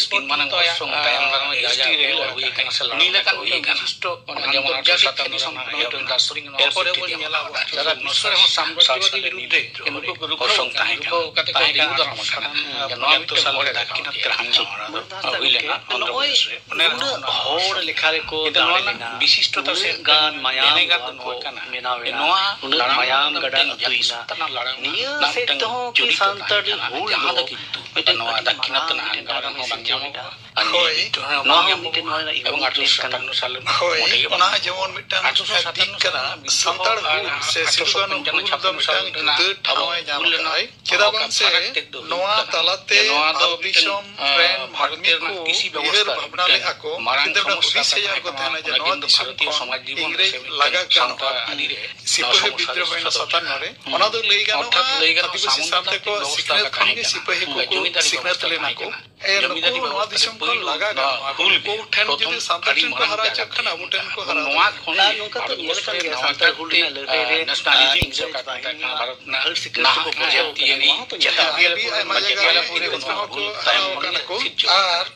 ᱢᱟᱨᱟᱝ ᱢᱟᱨᱟᱝ ᱡᱟᱦᱟᱸ ᱦᱤᱥᱴᱨᱤ ᱨᱮ ᱦᱩᱭ ᱟᱠᱟᱱᱟ ᱥᱮ ᱞᱟᱲᱟᱝ ᱠᱚ ᱦᱩᱭ ᱟᱠᱟᱱᱟ, ᱩᱱᱤ ᱞᱮᱠᱟᱱ ᱢᱤᱫᱴᱟᱝ ᱵᱤᱥᱤᱥᱴᱚ ᱟᱸᱡᱚᱢ ᱟᱴᱷᱨᱚᱥᱚ ᱥᱟᱛᱟᱱᱱᱚ ᱨᱮᱱᱟᱜ ᱮᱦᱚᱵ ᱮᱱᱟ᱾ ᱮᱨᱯᱚᱨᱮ ᱵᱚᱱ ᱧᱮᱞᱟ ᱟᱵᱚ ᱥᱟᱨᱟ ᱵᱤᱥᱥᱚ ᱨᱮᱦᱚᱸ ᱥᱟᱢᱨᱟᱡᱽᱡᱚᱵᱟᱫᱤ ᱵᱤᱨᱩᱫᱽ ᱨᱮ ᱱᱩᱠᱩ ᱠᱚ ᱨᱩᱠᱷᱟᱹᱣ ᱚᱨᱥᱚᱝ ᱛᱟᱦᱮᱸ ᱠᱟᱱᱟ᱾ ᱨᱩᱠᱷᱟᱹᱣ ᱠᱟᱛᱮ ᱠᱚ ᱛᱟᱦᱮᱸ ᱠᱟᱱᱟ ᱦᱤᱡᱩᱜ ᱫᱟᱨᱟᱢ ᱟᱠᱟᱱᱟ᱾ ᱱᱚᱣᱟ ᱢᱤᱫᱴᱟᱝ ᱦᱚᱲ ᱮ ᱫᱟᱠᱟ ᱠᱤᱱᱟ ᱛᱮᱨᱟᱝ ᱡᱟᱶᱟ ᱫᱚ ᱦᱩᱭ ᱞᱮᱱᱟ ᱟᱱᱫᱷᱨᱚ ᱯᱨᱚᱫᱮᱥ ᱨᱮ᱾ ᱚᱱᱮ ᱨᱮᱦᱚᱸ ᱱᱩᱱᱟᱹᱜ ᱦᱚᱲ ᱞᱮᱠᱷᱟ ᱨᱮᱠᱚ ᱠᱤᱱᱛᱩ ᱱᱚᱣᱟ ᱫᱟᱲᱮ ᱨᱮᱱᱟᱜ ᱞᱮᱱᱟ, ᱵᱤᱥᱤᱥᱴᱚᱛᱟ ᱥᱮ ᱩᱱᱟᱹᱜ ᱜᱟᱱ ᱢᱟᱭᱟᱢ ᱵᱷᱮᱱᱮᱜᱟᱨ ᱫᱚ ᱱᱚᱣᱟ ᱠᱚ ᱠᱟᱱᱟ ᱵᱮᱱᱟᱣ ᱡᱮ ᱮᱱᱟ, ᱱᱚᱣᱟ ᱩᱱᱟᱹᱜ ᱞᱟᱲᱟᱝ ᱢᱟᱭᱟᱢ ᱫᱚ ᱜᱟᱰᱟ ᱢᱤᱫᱴᱟᱝ ᱟᱹᱛᱩᱭᱮᱱᱟ᱾ ᱡᱟᱹᱛᱤ ᱥᱟᱶᱛᱟ ᱨᱮᱱᱟᱜ ᱞᱟᱲᱟᱝ ᱱᱤᱭᱟᱹ ᱨᱮᱱᱟᱜ ᱥᱮᱫ ᱢᱤᱫᱴᱟᱝ ᱛᱮᱦᱚᱸ ᱠᱤ ᱡᱚᱲᱤᱛ ᱥᱟᱱᱛᱟᱲᱤ ᱛᱟᱦᱮᱸ ᱠᱟᱱᱟ, ᱦᱩᱞ ᱡᱟᱦᱟᱸ ᱫᱚ ᱫᱚ ᱠᱤᱱᱛᱩ ᱢᱤᱫᱴᱮᱱ ᱱᱚᱣᱟ ᱟᱹᱰᱤ ᱫᱟᱠᱠᱷᱤᱱᱟᱛᱛᱚ ᱢᱟᱨᱟᱝ ᱱᱟᱜᱟᱢ ᱢᱤᱫᱴᱮᱱ ᱨᱮᱦᱚᱸ ᱰᱟᱦᱟᱨ ᱵᱟᱝ ᱮ ᱧᱟᱢᱚᱜᱼᱟ᱾ ᱥᱮᱴᱮᱨ ᱞᱮᱫᱟ᱾ ᱟᱨ ᱦᱳᱭ, ᱱᱤᱭᱟᱹ ᱱᱚᱣᱟ ᱦᱚᱸ ᱮᱵᱚᱝ ᱢᱤᱫᱴᱮᱱ ᱱᱚᱣᱟ ᱨᱮᱱᱟᱜ ᱮᱵᱚᱝ ᱤᱢᱯᱨᱩᱵᱷᱢᱮᱱᱴ ᱟᱴᱷᱨᱚᱥᱚ ᱥᱟᱛᱟᱱᱱᱚ ᱥᱟᱞ ᱨᱮ ᱦᱳᱭ, ᱢᱚᱫᱷᱮ ᱜᱮ ᱚᱱᱟ ᱡᱮᱢᱚᱱ ᱢᱤᱫᱴᱟᱝ ᱟᱴᱷᱨᱚᱥᱚ ᱥᱟᱛᱟᱱᱱᱚ ᱫᱤᱠ ᱥᱟᱞ ᱠᱟᱱᱟ, ᱨᱮᱱᱟᱜ ᱵᱤᱫᱽᱨᱳᱦᱚ ᱥᱟᱱᱛᱟᱲ ᱟᱨ ᱦᱩᱞ ᱥᱮ ᱟᱴᱷᱨᱚᱥᱚ ᱥᱤᱫᱩ ᱠᱟᱹᱱᱦᱩ ᱯᱚᱧᱪᱟᱱᱱᱚ ᱦᱩᱞ ᱫᱚ ᱪᱷᱟᱯᱟᱱᱱᱚ ᱥᱟᱞ ᱢᱤᱫᱴᱟᱝ ᱨᱮᱱᱟᱜ ᱡᱩᱫᱟᱹ ᱟᱵᱚ ᱴᱷᱟᱶ ᱮ ᱧᱟᱢ ᱦᱩᱞ ᱨᱮᱱᱟᱜ ᱟᱠᱟᱫᱼᱟᱭ᱾ ᱪᱮᱫᱟᱜ ᱚᱠᱟ ᱵᱟᱝ ᱥᱮ ᱯᱷᱟᱨᱟᱠ ᱛᱮᱫ ᱫᱚ ᱱᱚᱣᱟ ᱦᱩᱭᱩᱜ ᱠᱟᱱᱟ᱾ ᱛᱟᱞᱟᱛᱮ ᱡᱮ ᱱᱚᱣᱟ ᱫᱚ ᱟᱨ ᱢᱤᱫᱴᱟᱝ, ᱫᱤᱥᱚᱢ ᱟᱸ, ᱨᱮᱱ ᱵᱷᱟᱨᱚᱛᱤᱭᱚ ᱢᱟᱹᱱᱢᱤ ᱨᱮᱱᱟᱜ ᱠᱚ ᱠᱤᱥᱤ ᱵᱮᱵᱚᱥᱛᱷᱟ ᱩᱭᱦᱟᱹᱨ ᱨᱮ ᱵᱷᱟᱵᱽᱱᱟ ᱢᱤᱫᱴᱟᱝ ᱞᱮᱫᱼᱟ ᱠᱚ, ᱢᱟᱨᱟᱝ ᱪᱤᱱᱛᱟᱹ ᱵᱷᱟᱵᱽᱱᱟ ᱥᱚᱢᱚᱥᱥᱟ ᱠᱚ ᱥᱮᱭᱟᱨ ᱛᱟᱦᱮᱸ ᱠᱚ ᱠᱟᱱᱟ᱾ ᱛᱟᱦᱮᱱᱟ ᱡᱮ ᱚᱱᱟ ᱱᱚᱣᱟ ᱠᱤᱱᱛᱩ ᱫᱤᱥᱚᱢ ᱵᱷᱟᱨᱚᱛᱤᱭᱚ ᱠᱷᱚᱱ ᱥᱚᱢᱟᱡᱽ ᱡᱤᱵᱚᱱ ᱨᱮ ᱤᱝᱨᱮᱡᱽ ᱥᱮ ᱞᱟᱜᱟ ᱥᱟᱶᱛᱟ ᱜᱟᱱᱚᱜᱼᱟ᱾ ᱟᱹᱨᱤ ᱨᱮ ᱱᱚᱣᱟ ᱥᱤᱯᱟᱹᱦᱤ ᱥᱚᱢᱚᱥᱥᱟ ᱵᱤᱫᱽᱨᱳᱦᱚ ᱥᱚᱫᱚᱨ ᱮᱱᱟ ᱠᱟᱱᱟ᱾ ᱥᱟᱛᱟᱱᱱᱚ ᱨᱮ᱾ ᱦᱩᱸ᱾ ᱚᱱᱟ ᱫᱚ ᱞᱟᱹᱭ ᱜᱟᱱᱚᱜᱼᱟ, ᱚᱨᱛᱷᱟᱛ ᱞᱟᱹᱭ ᱜᱟᱱᱚᱜᱼᱟ, ᱟᱹᱫᱤᱵᱟᱹᱥᱤ ᱥᱟᱢᱚᱱᱛᱚᱛᱟᱱᱛᱨᱤᱠ ᱥᱟᱶᱛᱟ ᱠᱚ ᱵᱮᱵᱚᱥᱛᱷᱟ ᱥᱤᱠᱷᱱᱟᱹᱛ ᱠᱷᱚᱱ ᱜᱮ ᱛᱟᱦᱮᱸ ᱠᱟᱱᱟ᱾ ᱥᱤᱯᱟᱹᱦᱤ ᱦᱩᱸ, ᱠᱚᱠᱚ ᱡᱚᱢᱤᱫᱟᱨᱤ ᱥᱤᱠᱷᱱᱟᱹᱛ ᱵᱮᱵᱚᱥᱛᱷᱟ ᱞᱮᱱᱟ ᱛᱟᱦᱮᱸ ᱠᱚ᱾ ᱠᱟᱱᱟ᱾ ᱮ, ᱱᱩᱠᱩ ᱱᱚᱣᱟ ᱫᱤᱥᱚᱢ ᱠᱷᱚᱱ ᱞᱟᱜᱟ ᱜᱟᱱᱚᱜᱼᱟ᱾ ᱩᱱᱠᱩ ᱴᱷᱮᱱ ᱡᱩᱫᱤ ᱥᱟᱱᱛᱟᱲ ᱴᱷᱮᱱ ᱠᱚ ᱦᱟᱨᱟ ᱦᱚᱪᱚᱜ ᱠᱷᱟᱱ, ᱟᱵᱚ ᱴᱷᱮᱱ ᱠᱚ ᱦᱟᱨᱟ ᱫᱟᱲᱮᱭᱟᱜᱼᱟ᱾ ᱱᱚᱝᱠᱟ ᱛᱚ ᱧᱮᱞ ᱟᱠᱟᱱ ᱜᱮᱭᱟ, ᱥᱟᱱᱛᱟᱲ ᱦᱩᱞ ᱨᱮᱱᱟᱜ ᱞᱟᱹᱲᱦᱟᱹᱭ ᱨᱮ, ᱟᱨ, ᱤᱝᱨᱮᱡᱽ ᱵᱟᱦᱤᱱᱤ ᱦᱟᱹᱲ ᱥᱤᱠᱟᱹᱨ ᱛᱮᱠᱚ ᱵᱚᱡᱮ ᱟᱹᱜᱩ ᱠᱟᱱᱟ᱾ ᱱᱚᱣᱟ ᱦᱚᱸᱛᱚ ᱧᱮᱞ ᱟᱹᱰᱤ ᱟᱭᱢᱟ ᱡᱟᱭᱜᱟ ᱨᱮ ᱤᱝᱨᱮᱡᱽ ᱠᱚᱦᱚᱸ ᱠᱚ ᱦᱟᱨᱟ ᱟᱠᱟᱱᱟ ᱠᱚ᱾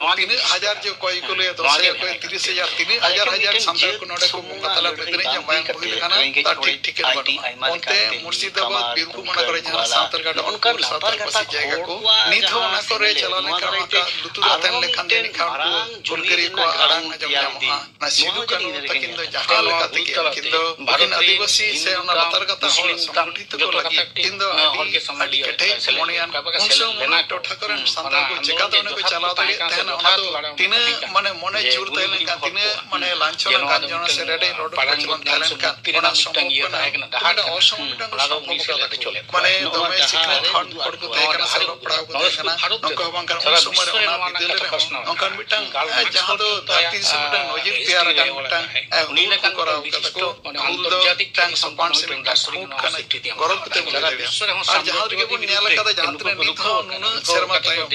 ᱟᱨ ᱛᱤᱱᱟᱹᱜ ᱦᱟᱡᱟᱨ ᱡᱮ ᱚᱠᱚᱭ ᱠᱚ ᱞᱟᱹᱭᱟ, ᱫᱚᱥ ᱦᱟᱡᱟᱨ, ᱚᱠᱚᱭ ᱛᱤᱨᱤᱥ ᱦᱟᱡᱟᱨ, ᱛᱤᱱᱟᱹᱜ ᱦᱟᱡᱟᱨ ᱦᱟᱡᱟᱨ ᱥᱟᱱᱛᱟᱲ ᱠᱚ ᱱᱚᱰᱮ ᱠᱚ ᱵᱚᱸᱜᱟ ᱛᱟᱞᱟ ᱨᱮ ᱛᱤᱱᱟᱹᱜ ᱡᱮ ᱢᱟᱭᱟᱢ ᱵᱚᱦᱮᱞ ᱟᱠᱟᱱᱟ, ᱛᱟᱨ ᱴᱷᱤᱠ ᱴᱷᱤᱠᱟᱹᱱ ᱵᱟᱹᱱᱩᱜᱼᱟ᱾ ᱚᱱᱛᱮ ᱢᱩᱨᱥᱤᱫᱟᱵᱟᱫᱽ, ᱵᱤᱨᱵᱷᱩᱢ ᱚᱱᱟ ᱠᱚᱨᱮ ᱡᱟᱦᱟᱸ ᱥᱟᱱᱛᱟᱲ ᱜᱟᱰᱟ ᱩᱱᱠᱩ ᱥᱟᱱᱛᱟᱲ ᱯᱟᱹᱨᱥᱤ ᱡᱟᱭᱜᱟ ᱠᱚ, ᱱᱤᱛ ᱦᱚᱸ ᱚᱱᱟ ᱠᱚᱨᱮ ᱪᱟᱞᱟᱣ ᱞᱮᱱᱠᱷᱟᱱ, ᱚᱱᱠᱟ ᱞᱩᱛᱩᱨ ᱟᱛᱮᱱ ᱞᱮᱠᱷᱟᱱ ᱡᱟᱹᱱᱤᱡ ᱠᱷᱟᱱ ᱩᱱᱠᱩ ᱦᱩᱞᱜᱟᱹᱨᱤᱭᱟᱹ ᱠᱚᱣᱟᱜ ᱟᱲᱟᱝ ᱟᱸᱡᱚᱢ ᱧᱟᱢᱚᱜᱼᱟ᱾ ᱚᱱᱟ ᱥᱤᱫᱩ ᱠᱟᱹᱱᱦᱩ ᱛᱟᱹᱠᱤᱱ ᱫᱚ ᱡᱟᱦᱟᱸ ᱞᱮᱠᱟ ᱛᱮᱜᱮ ᱩᱱᱠᱤᱱ ᱫᱚ ᱩᱱᱠᱤᱱ ᱟᱹᱫᱤᱵᱟᱹᱥᱤ ᱥᱮ ᱚᱱᱟ ᱞᱟᱛᱟᱨ ᱜᱟᱛᱟᱠ ᱦᱚᱲ ᱥᱚᱝᱜᱚᱴᱷᱤᱛ ᱠᱚ ᱞᱟᱹᱜᱤᱫ ᱩᱱᱠᱤᱱ ᱫᱚ ᱟᱹᱰᱤ, ᱟᱹᱰᱤ ᱠᱮᱴᱮᱡ ᱢᱚᱱᱮᱭᱟᱱ᱾ ᱩᱱ ᱥᱚᱢᱚᱭ ᱚᱱᱟ ᱴᱚᱴᱷᱟ ᱠᱚᱨᱮᱱ ᱥᱟᱱᱛᱟᱲ ᱠᱚ ᱪᱮᱠᱟ ᱫᱚ ᱚᱸᱰᱮ ᱠᱚ ᱪᱟᱞᱟᱣ ᱫᱟᱲᱮᱭᱟᱜ ᱛᱟᱦᱮᱱᱟ, ᱚᱱᱟ ᱫᱚ ᱛᱤᱱᱟᱹᱜ ᱢᱟᱱᱮ ᱢᱚᱱᱮ ᱡᱳᱨ ᱛᱟᱦᱮᱸ ᱞᱮᱱᱠᱷᱟᱱ, ᱛᱤᱱᱟᱹᱜ ᱢᱟᱱᱮ ᱞᱟᱧᱪᱷᱚᱱᱟ ᱜᱟᱱᱡᱚᱱᱟ ᱥᱮ ᱨᱮᱰᱮᱡ ᱨᱚᱰᱚᱡ ᱠᱚᱪᱞᱚᱱ ᱛᱟᱦᱮᱸ ᱞᱮᱱᱠᱷᱟᱱ, ᱚᱱᱟ ᱥᱚᱢᱵᱷᱚᱵ ᱠᱟᱱᱟ᱾ ᱢᱤᱫᱴᱟᱝ ᱚᱥᱚᱢᱵᱷᱚᱵ ᱢᱤᱫᱴᱟᱝ ᱥᱚᱢᱵᱷᱚᱵ ᱠᱟᱱᱟ᱾ ᱢᱟᱱᱮ ᱫᱚᱢᱮ ᱥᱤᱠᱷᱱᱟᱹᱛ ᱦᱚᱲ, ᱦᱚᱲ ᱠᱚ ᱛᱟᱦᱮᱸ ᱠᱟᱱᱟ ᱥᱮ ᱚᱞᱚᱜ ᱯᱟᱲᱦᱟᱣ ᱠᱚ ᱛᱟᱦᱮᱸ ᱠᱟᱱᱟ, ᱱᱚᱝᱠᱟ ᱦᱚᱸ ᱵᱟᱝ ᱠᱟᱱᱟ᱾ ᱩᱱ ᱥᱚᱢᱚᱭ ᱨᱮ ᱚᱱᱟ ᱵᱤᱫᱟᱹᱞ ᱨᱮᱦᱚᱸ ᱱᱚᱝᱠᱟᱱ ᱢᱤᱫᱴᱟᱝ, ᱡᱟᱦᱟᱸ ᱫᱚ ᱫᱷᱟᱹᱨᱛᱤ ᱫᱤᱥᱚᱢ ᱢᱤᱫᱴᱟᱝ ᱱᱚᱡᱤᱨ ᱛᱮᱭᱟᱨ ᱟᱠᱟᱱ ᱢᱤᱫᱴᱟᱝ ᱦᱩᱞ ᱠᱚ ᱠᱚᱨᱟᱣ ᱠᱟᱫᱟ ᱠᱚ᱾ ᱦᱩᱞ ᱫᱚ ᱢᱤᱫᱴᱟᱝ ᱥᱚᱯᱟᱱ ᱥᱮ ᱢᱤᱫᱴᱟᱝ ᱠᱷᱩᱸᱴ ᱠᱟᱱᱟ, ᱜᱚᱨᱚᱵ ᱠᱟᱛᱮ ᱵᱚᱱ ᱞᱟᱹᱭ ᱫᱟᱲᱮᱭᱟᱜᱼᱟ᱾ ᱟᱨ ᱡᱟᱦᱟᱸ ᱨᱮᱜᱮ ᱵᱚᱱ ᱧᱮᱞ ᱟᱠᱟᱫᱟ, ᱡᱟᱦᱟᱸ ᱛᱤᱱᱟᱹᱜ ᱱᱤᱛ ᱦᱚᱸ ᱱᱩᱱᱟᱹᱜ ᱥᱮᱨᱢᱟ ᱛᱟᱭᱚᱢ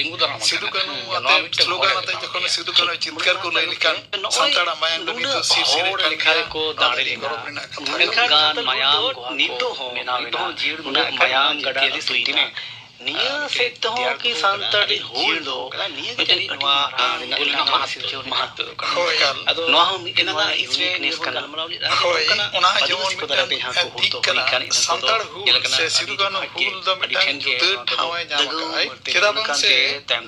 ᱥᱤᱫᱩ ᱠᱟᱹᱱᱦᱩ ᱟᱛᱮ ᱥᱞᱳᱜᱟᱱ ᱟᱛᱮ ᱡᱚᱠᱷᱚᱱ ᱥᱤᱫᱩ ᱠᱟᱹᱱᱦᱩ ᱪᱤᱛᱠᱟᱹᱨ ᱠᱚ ᱞᱟᱹᱭ ᱞᱮᱠᱷᱟᱱ, ᱥᱟᱱᱛᱟᱲᱟᱜ ᱢᱟᱭᱟᱝ ᱫᱚ ᱱᱤᱛ ᱦᱚᱸ ᱥᱤᱨ ᱥᱤᱨ ᱠᱟᱱ ᱜᱮᱭᱟ᱾ ᱱᱚᱣᱟ ᱫᱚ ᱟᱹᱰᱤ ᱜᱚᱨᱚᱵ ᱨᱮᱱᱟᱜ ᱠᱟᱛᱷᱟ ᱠᱟᱱᱟ᱾ ᱩᱱᱟᱹᱜ ᱜᱟᱱ ᱢᱟᱭᱟᱢ ᱠᱚ ᱱᱤᱛ ᱦᱚᱸ ᱢᱮᱱᱟᱜ ᱢᱮᱱᱟᱜᱼᱟ, ᱩᱱᱟᱹᱜ ᱢᱟᱭᱟᱢ ᱜᱟᱰᱟ ᱟᱹᱛᱩᱭᱮᱱᱟ᱾ ᱱᱤᱭᱟᱹ ᱥᱮᱫ ᱛᱮᱦᱚᱸ ᱠᱤ ᱥᱟᱱᱛᱟᱲᱤ ᱦᱩᱞ ᱫᱚ ᱢᱤᱫᱴᱮᱱ ᱱᱚᱣᱟ ᱨᱮᱱᱟᱜ ᱥᱤᱨᱡᱟᱹᱣ ᱨᱮᱱᱟᱜ ᱢᱟᱦᱟᱛᱢᱚ ᱫᱚ ᱠᱟᱱᱟ? ᱦᱳᱭ᱾ ᱟᱫᱚ ᱱᱚᱣᱟ ᱦᱚᱸ ᱢᱤᱫᱴᱮᱱ ᱱᱚᱣᱟ ᱤᱥ ᱨᱮ ᱜᱟᱞᱢᱟᱨᱟᱣ ᱞᱮᱫᱟ᱾ ᱦᱳᱭ, ᱚᱱᱟ ᱦᱚᱸ ᱡᱮᱢᱚᱱ ᱢᱤᱫᱴᱟᱝ ᱫᱤᱠ ᱠᱟᱱᱟ᱾ ᱥᱟᱱᱛᱟᱲ ᱦᱩᱞ ᱥᱮ ᱥᱤᱫᱩ ᱠᱟᱹᱱᱦᱩ ᱦᱩᱞ ᱫᱚ ᱢᱤᱫᱴᱟᱝ ᱡᱩᱫᱟᱹ ᱴᱷᱟᱶ ᱮ ᱧᱟᱢ ᱟᱠᱟᱫᱼᱟᱭ᱾ ᱪᱮᱫᱟᱜ ᱵᱟᱝ ᱥᱮ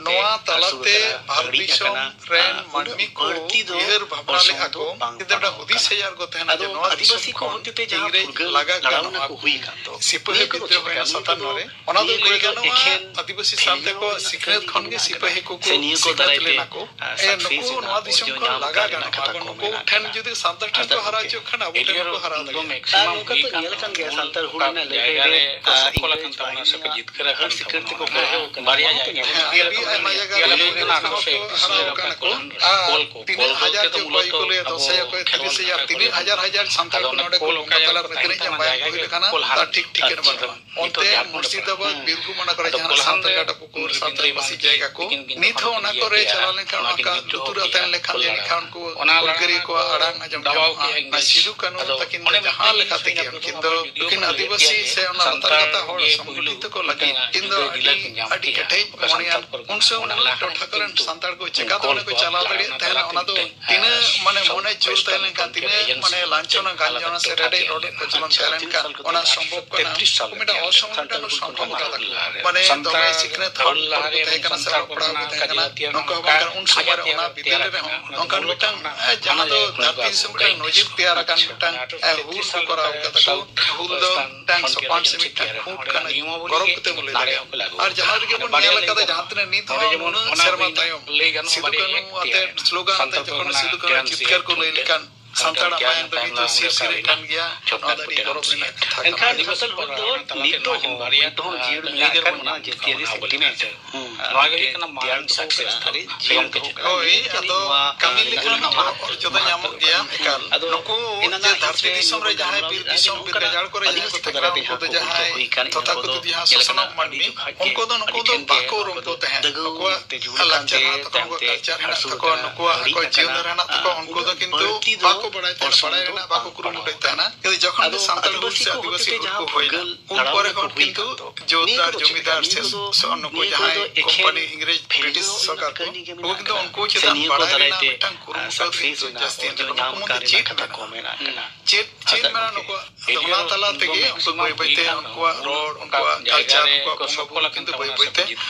ᱱᱚᱣᱟ ᱛᱟᱞᱟᱛᱮ ᱵᱷᱟᱨᱚᱛ ᱫᱤᱥᱚᱢ ᱨᱮᱱ ᱢᱟᱹᱱᱢᱤ ᱠᱚ ᱩᱭᱦᱟᱹᱨ ᱵᱷᱟᱵᱽᱱᱟ ᱞᱮᱫᱼᱟ ᱠᱚ, ᱡᱩᱫᱤ ᱚᱸᱰᱮ ᱦᱩᱫᱤᱥ ᱦᱮᱡ ᱟᱨ ᱠᱚ ᱛᱟᱦᱮᱱᱟ ᱡᱮ ᱱᱚᱣᱟ ᱫᱤᱥᱚᱢ ᱠᱷᱚᱱ ᱤᱝᱨᱮᱡᱽ ᱞᱟᱜᱟ ᱜᱟᱱᱚᱜᱼᱟ, ᱥᱤᱯᱟᱹᱦᱤ ᱵᱤᱫᱽᱨᱳᱦᱚ ᱦᱩᱭᱱᱟ ᱥᱟᱛᱟᱱᱱᱚ ᱨᱮ, ᱚᱱᱟ ᱫᱚ ᱞᱟᱹᱭ ᱜᱟᱱᱚᱜᱼᱟ ᱟᱹᱫᱤᱵᱟᱹᱥᱤ ᱥᱟᱶᱛᱮ ᱠᱚ ᱥᱤᱠᱷᱱᱟᱹᱛ ᱠᱷᱚᱱ ᱜᱮ ᱥᱤᱯᱟᱹᱦᱤ ᱠᱚᱠᱚ ᱥᱤᱠᱷᱱᱟᱹᱛ ᱞᱮᱱᱟ ᱠᱚ᱾ ᱮ, ᱱᱩᱠᱩ ᱱᱚᱣᱟ ᱫᱤᱥᱚᱢ ᱠᱷᱚᱱ ᱞᱟᱜᱟ ᱜᱟᱱᱚᱜᱼᱟ᱾ ᱟᱫᱚ ᱱᱩᱠᱩ ᱴᱷᱮᱱ ᱡᱩᱫᱤ ᱥᱟᱱᱛᱟᱲ ᱴᱷᱮᱱ ᱠᱚ ᱦᱟᱨᱟ ᱦᱚᱪᱚᱜ ᱠᱷᱟᱱ ᱟᱵᱚ ᱴᱷᱮᱱ ᱦᱚᱸᱠᱚ ᱦᱟᱨᱟ ᱫᱟᱲᱮᱭᱟᱜᱼᱟ᱾ ᱟᱨ ᱱᱚᱝᱠᱟ ᱛᱚ ᱧᱮᱞ ᱟᱠᱟᱱ ᱜᱮᱭᱟ, ᱥᱟᱱᱛᱟᱲ ᱦᱩᱞ ᱨᱮᱱᱟᱜ ᱞᱟᱹᱲᱦᱟᱹᱭ ᱨᱮ, ᱟ, ᱤᱝᱨᱮᱡᱽ ᱵᱟᱦᱤᱱᱤᱭᱟᱜ ᱦᱟᱹᱨ ᱥᱤᱠᱟᱹᱨ ᱛᱮᱠᱚ ᱜᱚᱡ ᱟᱠᱟᱱᱟ, ᱱᱚᱣᱟ ᱦᱚᱸᱛᱚ ᱧᱮᱞ ᱟᱠᱟᱱ ᱜᱮᱭᱟ᱾ ᱟᱹᱰᱤ ᱟᱭᱢᱟ ᱡᱟᱭᱜᱟ ᱨᱮ ᱦᱟᱨᱟ ᱟᱠᱟᱱᱟ ᱠᱚ᱾ ᱟᱨ ᱛᱤᱱᱟᱹᱜ ᱦᱟᱡᱟᱨ ᱪᱚ ᱚᱠᱚᱭ ᱠᱚ ᱞᱟᱹᱭᱟ, ᱫᱚᱥ ᱦᱟᱡᱟᱨ, ᱚᱠᱚᱭ ᱛᱤᱨᱤᱥ ᱦᱟᱡᱟᱨ, ᱛᱤᱱᱟᱹᱜ ᱦᱟᱡᱟᱨ ᱦᱟᱡᱟᱨ ᱥᱟᱱᱛᱟᱲ ᱠᱚ ᱱᱚᱰᱮ ᱠᱚ ᱵᱚᱸᱜᱟ ᱛᱟᱞᱟ ᱨᱮ ᱛᱤᱱᱟᱹᱜ ᱡᱟᱢᱟᱭ ᱦᱩᱭ ᱞᱮᱠᱟᱱᱟ, ᱛᱟᱨ ᱴᱷᱤᱠ ᱴᱷᱤᱠᱟᱹᱱ ᱵᱟᱹᱱᱩᱜᱼᱟ᱾ ᱚᱱᱛᱮ ᱢᱩᱨᱥᱤᱫᱟᱵᱟᱫᱽ, ᱵᱤᱨᱵᱷᱩᱢ, ᱚᱱᱟ ᱠᱚᱨᱮ ᱡᱟᱦᱟᱸ ᱥᱟᱱᱛᱟᱲ ᱜᱟᱰᱟ ᱯᱩᱠᱩᱨ, ᱥᱟᱱᱛᱟᱲ ᱯᱟᱹᱥᱤ ᱡᱟᱭᱜᱟ ᱠᱚ, ᱱᱤᱛ ᱦᱚᱸ ᱚᱱᱟ ᱠᱚᱨᱮ ᱪᱟᱞᱟᱣ ᱞᱮᱱᱠᱷᱟᱱ, ᱚᱱᱟ ᱠᱚ ᱞᱩᱛᱩᱨ ᱟᱛᱮᱱ ᱞᱮᱠᱷᱟᱱ, ᱡᱟᱹᱱᱤᱡ ᱠᱷᱟᱱ ᱩᱱᱠᱩ ᱦᱩᱞᱜᱟᱹᱨᱤᱭᱟᱹ ᱠᱚᱣᱟᱜ ᱟᱲᱟᱝ ᱟᱸᱡᱚᱢ ᱧᱟᱢᱚᱜᱼᱟ᱾ ᱚᱱᱟ ᱥᱤᱫᱩ ᱠᱟᱹᱱᱦᱩ ᱛᱟᱹᱠᱤᱱ ᱫᱚ ᱡᱟᱦᱟᱸ ᱞᱮᱠᱟ ᱛᱮᱜᱮ ᱩᱱᱠᱤᱱ ᱫᱚ ᱱᱩᱠᱤᱱ ᱟᱹᱫᱤᱵᱟᱹᱥᱤ ᱥᱮ ᱚᱱᱟ ᱞᱟᱛᱟᱨ ᱜᱟᱛᱟᱠ ᱦᱚᱲ ᱥᱚᱝᱜᱚᱴᱷᱤᱛ ᱠᱚ ᱞᱟᱹᱜᱤᱫ ᱤᱧ ᱫᱚ ᱟᱹᱰᱤ, ᱟᱹᱰᱤ ᱠᱮᱴᱮᱡ ᱢᱚᱱᱮᱭᱟ᱾ ᱩᱱ ᱥᱚᱢᱚᱭ ᱩᱱ ᱴᱚᱴᱷᱟ ᱠᱚᱨᱮᱱ ᱥᱟᱱᱛᱟᱲ ᱠᱚ ᱪᱮᱠᱟᱛᱮ ᱚᱸᱰᱮ ᱠᱚ ᱪᱟᱞᱟᱣ ᱫᱟᱲᱮᱭᱟᱜ ᱛᱟᱦᱮᱱᱟ, ᱚᱱᱟ ᱫᱚ ᱛᱤᱱᱟᱹᱜ ᱢᱟᱱᱮ ᱢᱚᱱᱮ ᱡᱳᱨ ᱛᱟᱦᱮᱸ ᱞᱮᱱᱠᱷᱟᱱ, ᱛᱤᱱᱟᱹᱜ ᱢᱟᱱᱮ ᱞᱟᱧᱪᱷᱚᱱᱟ ᱜᱟᱱᱡᱚᱱᱟ ᱥᱮ ᱨᱮᱰᱮᱡ ᱨᱚᱰᱚᱡ ᱠᱚᱪᱞᱚᱱ ᱛᱟᱦᱮᱸ ᱞᱮᱱᱠᱷᱟᱱ, ᱚᱱᱟ ᱥᱚᱢᱵᱷᱚᱵ ᱠᱟᱱᱟ᱾ ᱢᱤᱫᱴᱟᱝ ᱚᱥᱚᱢᱵᱷᱚᱵ ᱢᱤᱫᱴᱟᱝ ᱥᱚᱢᱵᱷᱚᱵ ᱟᱠᱟᱫᱟ ᱠᱚ᱾ ᱢᱟᱱᱮ ᱫᱚᱢᱮ ᱥᱤᱠᱷᱱᱟᱹᱛ ᱦᱚᱲ ᱠᱚ ᱛᱟᱦᱮᱸ ᱠᱟᱱᱟ ᱥᱮ ᱚᱞᱚᱜ ᱯᱟᱲᱦᱟᱣ ᱠᱚ ᱛᱟᱦᱮᱸ ᱠᱟᱱᱟ, ᱱᱚᱝᱠᱟ ᱦᱚᱸ ᱵᱟᱝ ᱠᱟᱱᱟ᱾ ᱩᱱ ᱥᱚᱢᱚᱭ ᱨᱮ ᱚᱱᱟ ᱵᱤᱫᱟᱹᱞ ᱨᱮᱦᱚᱸ ᱱᱚᱝᱠᱟᱱ ᱢᱤᱫᱴᱟᱝ, ᱮ, ᱡᱟᱦᱟᱸ ᱫᱚ ᱫᱷᱟᱹᱨᱛᱤ ᱫᱤᱥᱚᱢ ᱨᱮ ᱱᱚᱡᱤᱨ ᱛᱮᱭᱟᱨ ᱟᱠᱟᱱ ᱢᱤᱫᱴᱟᱝ, ᱮ, ᱦᱩᱞ ᱠᱚ ᱠᱚᱨᱟᱣ ᱠᱟᱫᱟ ᱠᱚ᱾ ᱦᱩᱞ ᱫᱚ ᱢᱤᱫᱴᱟᱝ ᱥᱚᱯᱟᱱ ᱥᱮ ᱢᱤᱫᱴᱟᱝ ᱠᱷᱩᱸᱴ ᱠᱟᱱᱟ, ᱜᱚᱨᱚᱵ ᱠᱟᱛᱮ ᱵᱚᱱ ᱞᱟᱹᱭ ᱫᱟᱲᱮᱭᱟᱜᱼᱟ᱾ ᱟᱨ ᱡᱟᱦᱟᱸ ᱨᱮᱜᱮ ᱵᱚᱱ ᱧᱮᱞ ᱟᱠᱟᱫᱟ, ᱡᱟᱦᱟᱸ ᱛᱤᱱᱟᱹᱜ ᱱᱤᱛ ᱦᱚᱸ ᱱᱩᱱᱟᱹᱜ ᱥᱮᱨᱢᱟ ᱛᱟᱭᱚᱢ ᱥᱤᱫᱩ ᱠᱟᱹᱱᱦᱩ ᱟᱛᱮ ᱥᱞᱳᱜᱟᱱ ᱟᱛᱮ ᱡᱚᱠᱷᱚᱱ ᱥᱤᱫᱩ ᱠᱟᱹᱱᱦᱩ ᱪᱤᱛᱠᱟᱹᱨ ᱠᱚ ᱞᱟᱹᱭ ᱞᱮᱠᱷᱟᱱ, ᱥᱟᱱᱛᱟᱲᱟᱜ ᱢᱟᱭᱟᱢ ᱫᱚ ᱱᱤᱛ ᱦᱚᱸ ᱥᱤᱨᱥᱤᱨ ᱠᱟᱱ ᱜᱮᱭᱟ᱾ ᱱᱚᱣᱟ ᱫᱚ ᱟᱹᱰᱤ ᱜᱚᱨᱚᱵ ᱨᱮᱱᱟᱜ ᱠᱟᱛᱷᱟ ᱠᱟᱱᱟ᱾ ᱮᱱᱠᱷᱟᱱ ᱱᱤᱛ ᱦᱚᱸ, ᱱᱤᱛ ᱦᱚᱸ ᱡᱤᱭᱟᱹᱲ ᱢᱮᱱᱟᱜ ᱟᱠᱟᱫ ᱵᱚᱱᱟ ᱡᱟᱹᱛᱤᱭᱟᱹᱨᱤ ᱥᱮᱱᱴᱤᱢᱮᱱᱴ᱾ ᱱᱚᱣᱟ ᱜᱮ ᱦᱩᱭᱩᱜ ᱠᱟᱱᱟ ᱢᱟᱨᱟᱝ ᱥᱟᱠᱥᱮᱥ ᱫᱚ᱾ ᱦᱳᱭ, ᱟᱫᱚ ᱠᱟᱹᱢᱤ ᱞᱮᱠᱷᱟᱱ ᱦᱚᱸ ᱚᱨᱡᱚ ᱫᱚ ᱧᱟᱢᱚᱜ ᱜᱮᱭᱟ᱾ ᱮᱠᱟᱞ᱾ ᱟᱫᱚ ᱱᱩᱠᱩ ᱡᱮ ᱫᱷᱟᱹᱨᱛᱤ ᱫᱤᱥᱚᱢ ᱨᱮ ᱡᱟᱦᱟᱸᱭ ᱵᱤᱨ ᱫᱤᱥᱚᱢ, ᱵᱤᱨ ᱜᱟᱡᱟᱲ ᱠᱚᱨᱮ ᱡᱟᱦᱟᱸᱭ ᱠᱚ ᱛᱟᱦᱮᱸ ᱠᱟᱱᱟ, ᱩᱱᱠᱩ ᱫᱚ ᱡᱟᱦᱟᱸᱭ ᱛᱚᱛᱷᱟᱠᱚᱛᱷᱤᱛ ᱡᱟᱦᱟᱸ ᱥᱚᱥᱱᱚᱜ ᱢᱟᱹᱱᱢᱤ, ᱩᱱᱠᱩ ᱫᱚ ᱱᱩᱠᱩ ᱫᱚ ᱵᱟᱠᱚ ᱩᱨᱩᱢ ᱠᱚ ᱛᱟᱦᱮᱸᱫ᱾ ᱟᱠᱚᱣᱟᱜ ᱞᱟᱠᱪᱟᱨ ᱦᱮᱱᱟᱜ ᱛᱟᱠᱚᱣᱟ, ᱠᱟᱞᱪᱟᱨ ᱦᱮᱱᱟᱜ ᱛᱟᱠᱚᱣᱟ, ᱱᱩᱠᱩᱣᱟᱜ ᱟᱠᱚᱣᱟᱜ ᱡᱤᱭᱚᱱ ᱫᱷᱟᱨᱟ ᱦᱮᱱᱟᱜ ᱛᱟᱠᱚᱣᱟ, ᱩᱱᱠᱩ ᱫᱚ ᱠᱤᱱᱛᱩ ᱵᱟᱠᱚ ᱵᱟᱲᱟᱭ ᱛᱟᱦᱮᱸᱫ, ᱵᱟᱲᱟᱭ ᱨᱮᱱᱟᱜ ᱵᱟᱠᱚ ᱠᱩᱨᱩᱢᱩᱴᱩᱭᱮᱫ ᱛᱟᱦᱮᱱᱟ᱾ ᱠᱤᱱᱛᱩ ᱡᱚᱠᱷᱚᱱ ᱜᱮ ᱥᱟᱱᱛᱟᱲ ᱦᱩᱞ ᱥᱮ ᱟᱹᱫᱤᱵᱟᱹᱥᱤ ᱦᱩᱞ ᱠᱚ ᱦᱩᱭᱱᱟ, ᱩᱱ ᱯᱚᱨᱮ ᱠᱷᱚᱱ ᱠᱤᱱᱛᱩ ᱡᱳᱛᱫᱟᱨ ᱡᱚᱢᱤᱫᱟᱨ ᱥᱮ ᱥᱚ-, ᱱᱩᱠᱩ ᱡᱟᱦᱟᱸᱭ ᱠᱳᱢᱯᱟᱱᱤ, ᱤᱝᱨᱮᱡᱽ, ᱵᱨᱤᱴᱤᱥ ᱥᱚᱨᱠᱟᱨ ᱠᱚ, ᱩᱱᱠᱩ ᱠᱤᱱᱛᱩ ᱩᱱᱠᱩ ᱪᱮᱛᱟᱱ ᱵᱟᱲᱟᱭ ᱨᱮᱱᱟᱜ ᱢᱤᱫᱴᱟᱝ ᱠᱩᱨᱩᱢᱩᱴᱩ ᱠᱤᱱᱛᱩ ᱡᱟᱹᱥᱛᱤᱭᱮᱱ ᱛᱟᱠᱚᱣᱟ᱾ ᱱᱩᱠᱩ ᱢᱚᱫᱽᱫᱷᱮ ᱪᱮᱫ ᱢᱮᱱᱟᱜᱼᱟ? ᱪᱮᱫ, ᱪᱮᱫ ᱢᱮᱱᱟᱜᱼᱟ ᱱᱩᱠᱩᱣᱟᱜ? ᱟᱫᱚ ᱚᱱᱟ ᱛᱟᱞᱟ ᱛᱮᱜᱮ ᱩᱱᱠᱩ ᱵᱟᱹᱭ ᱵᱟᱹᱭ ᱛᱮ ᱩᱱᱠᱩᱣᱟᱜ ᱨᱚᱲ, ᱩᱱᱠᱩᱣᱟᱜ ᱠᱟᱞᱪᱟᱨ, ᱩᱱᱠᱩᱣᱟᱜ ᱵᱚᱸᱜᱟ ᱵᱩᱨᱩ ᱠᱤᱱᱛᱩ ᱵᱟᱹᱭ ᱵᱟᱹᱭ ᱛᱮ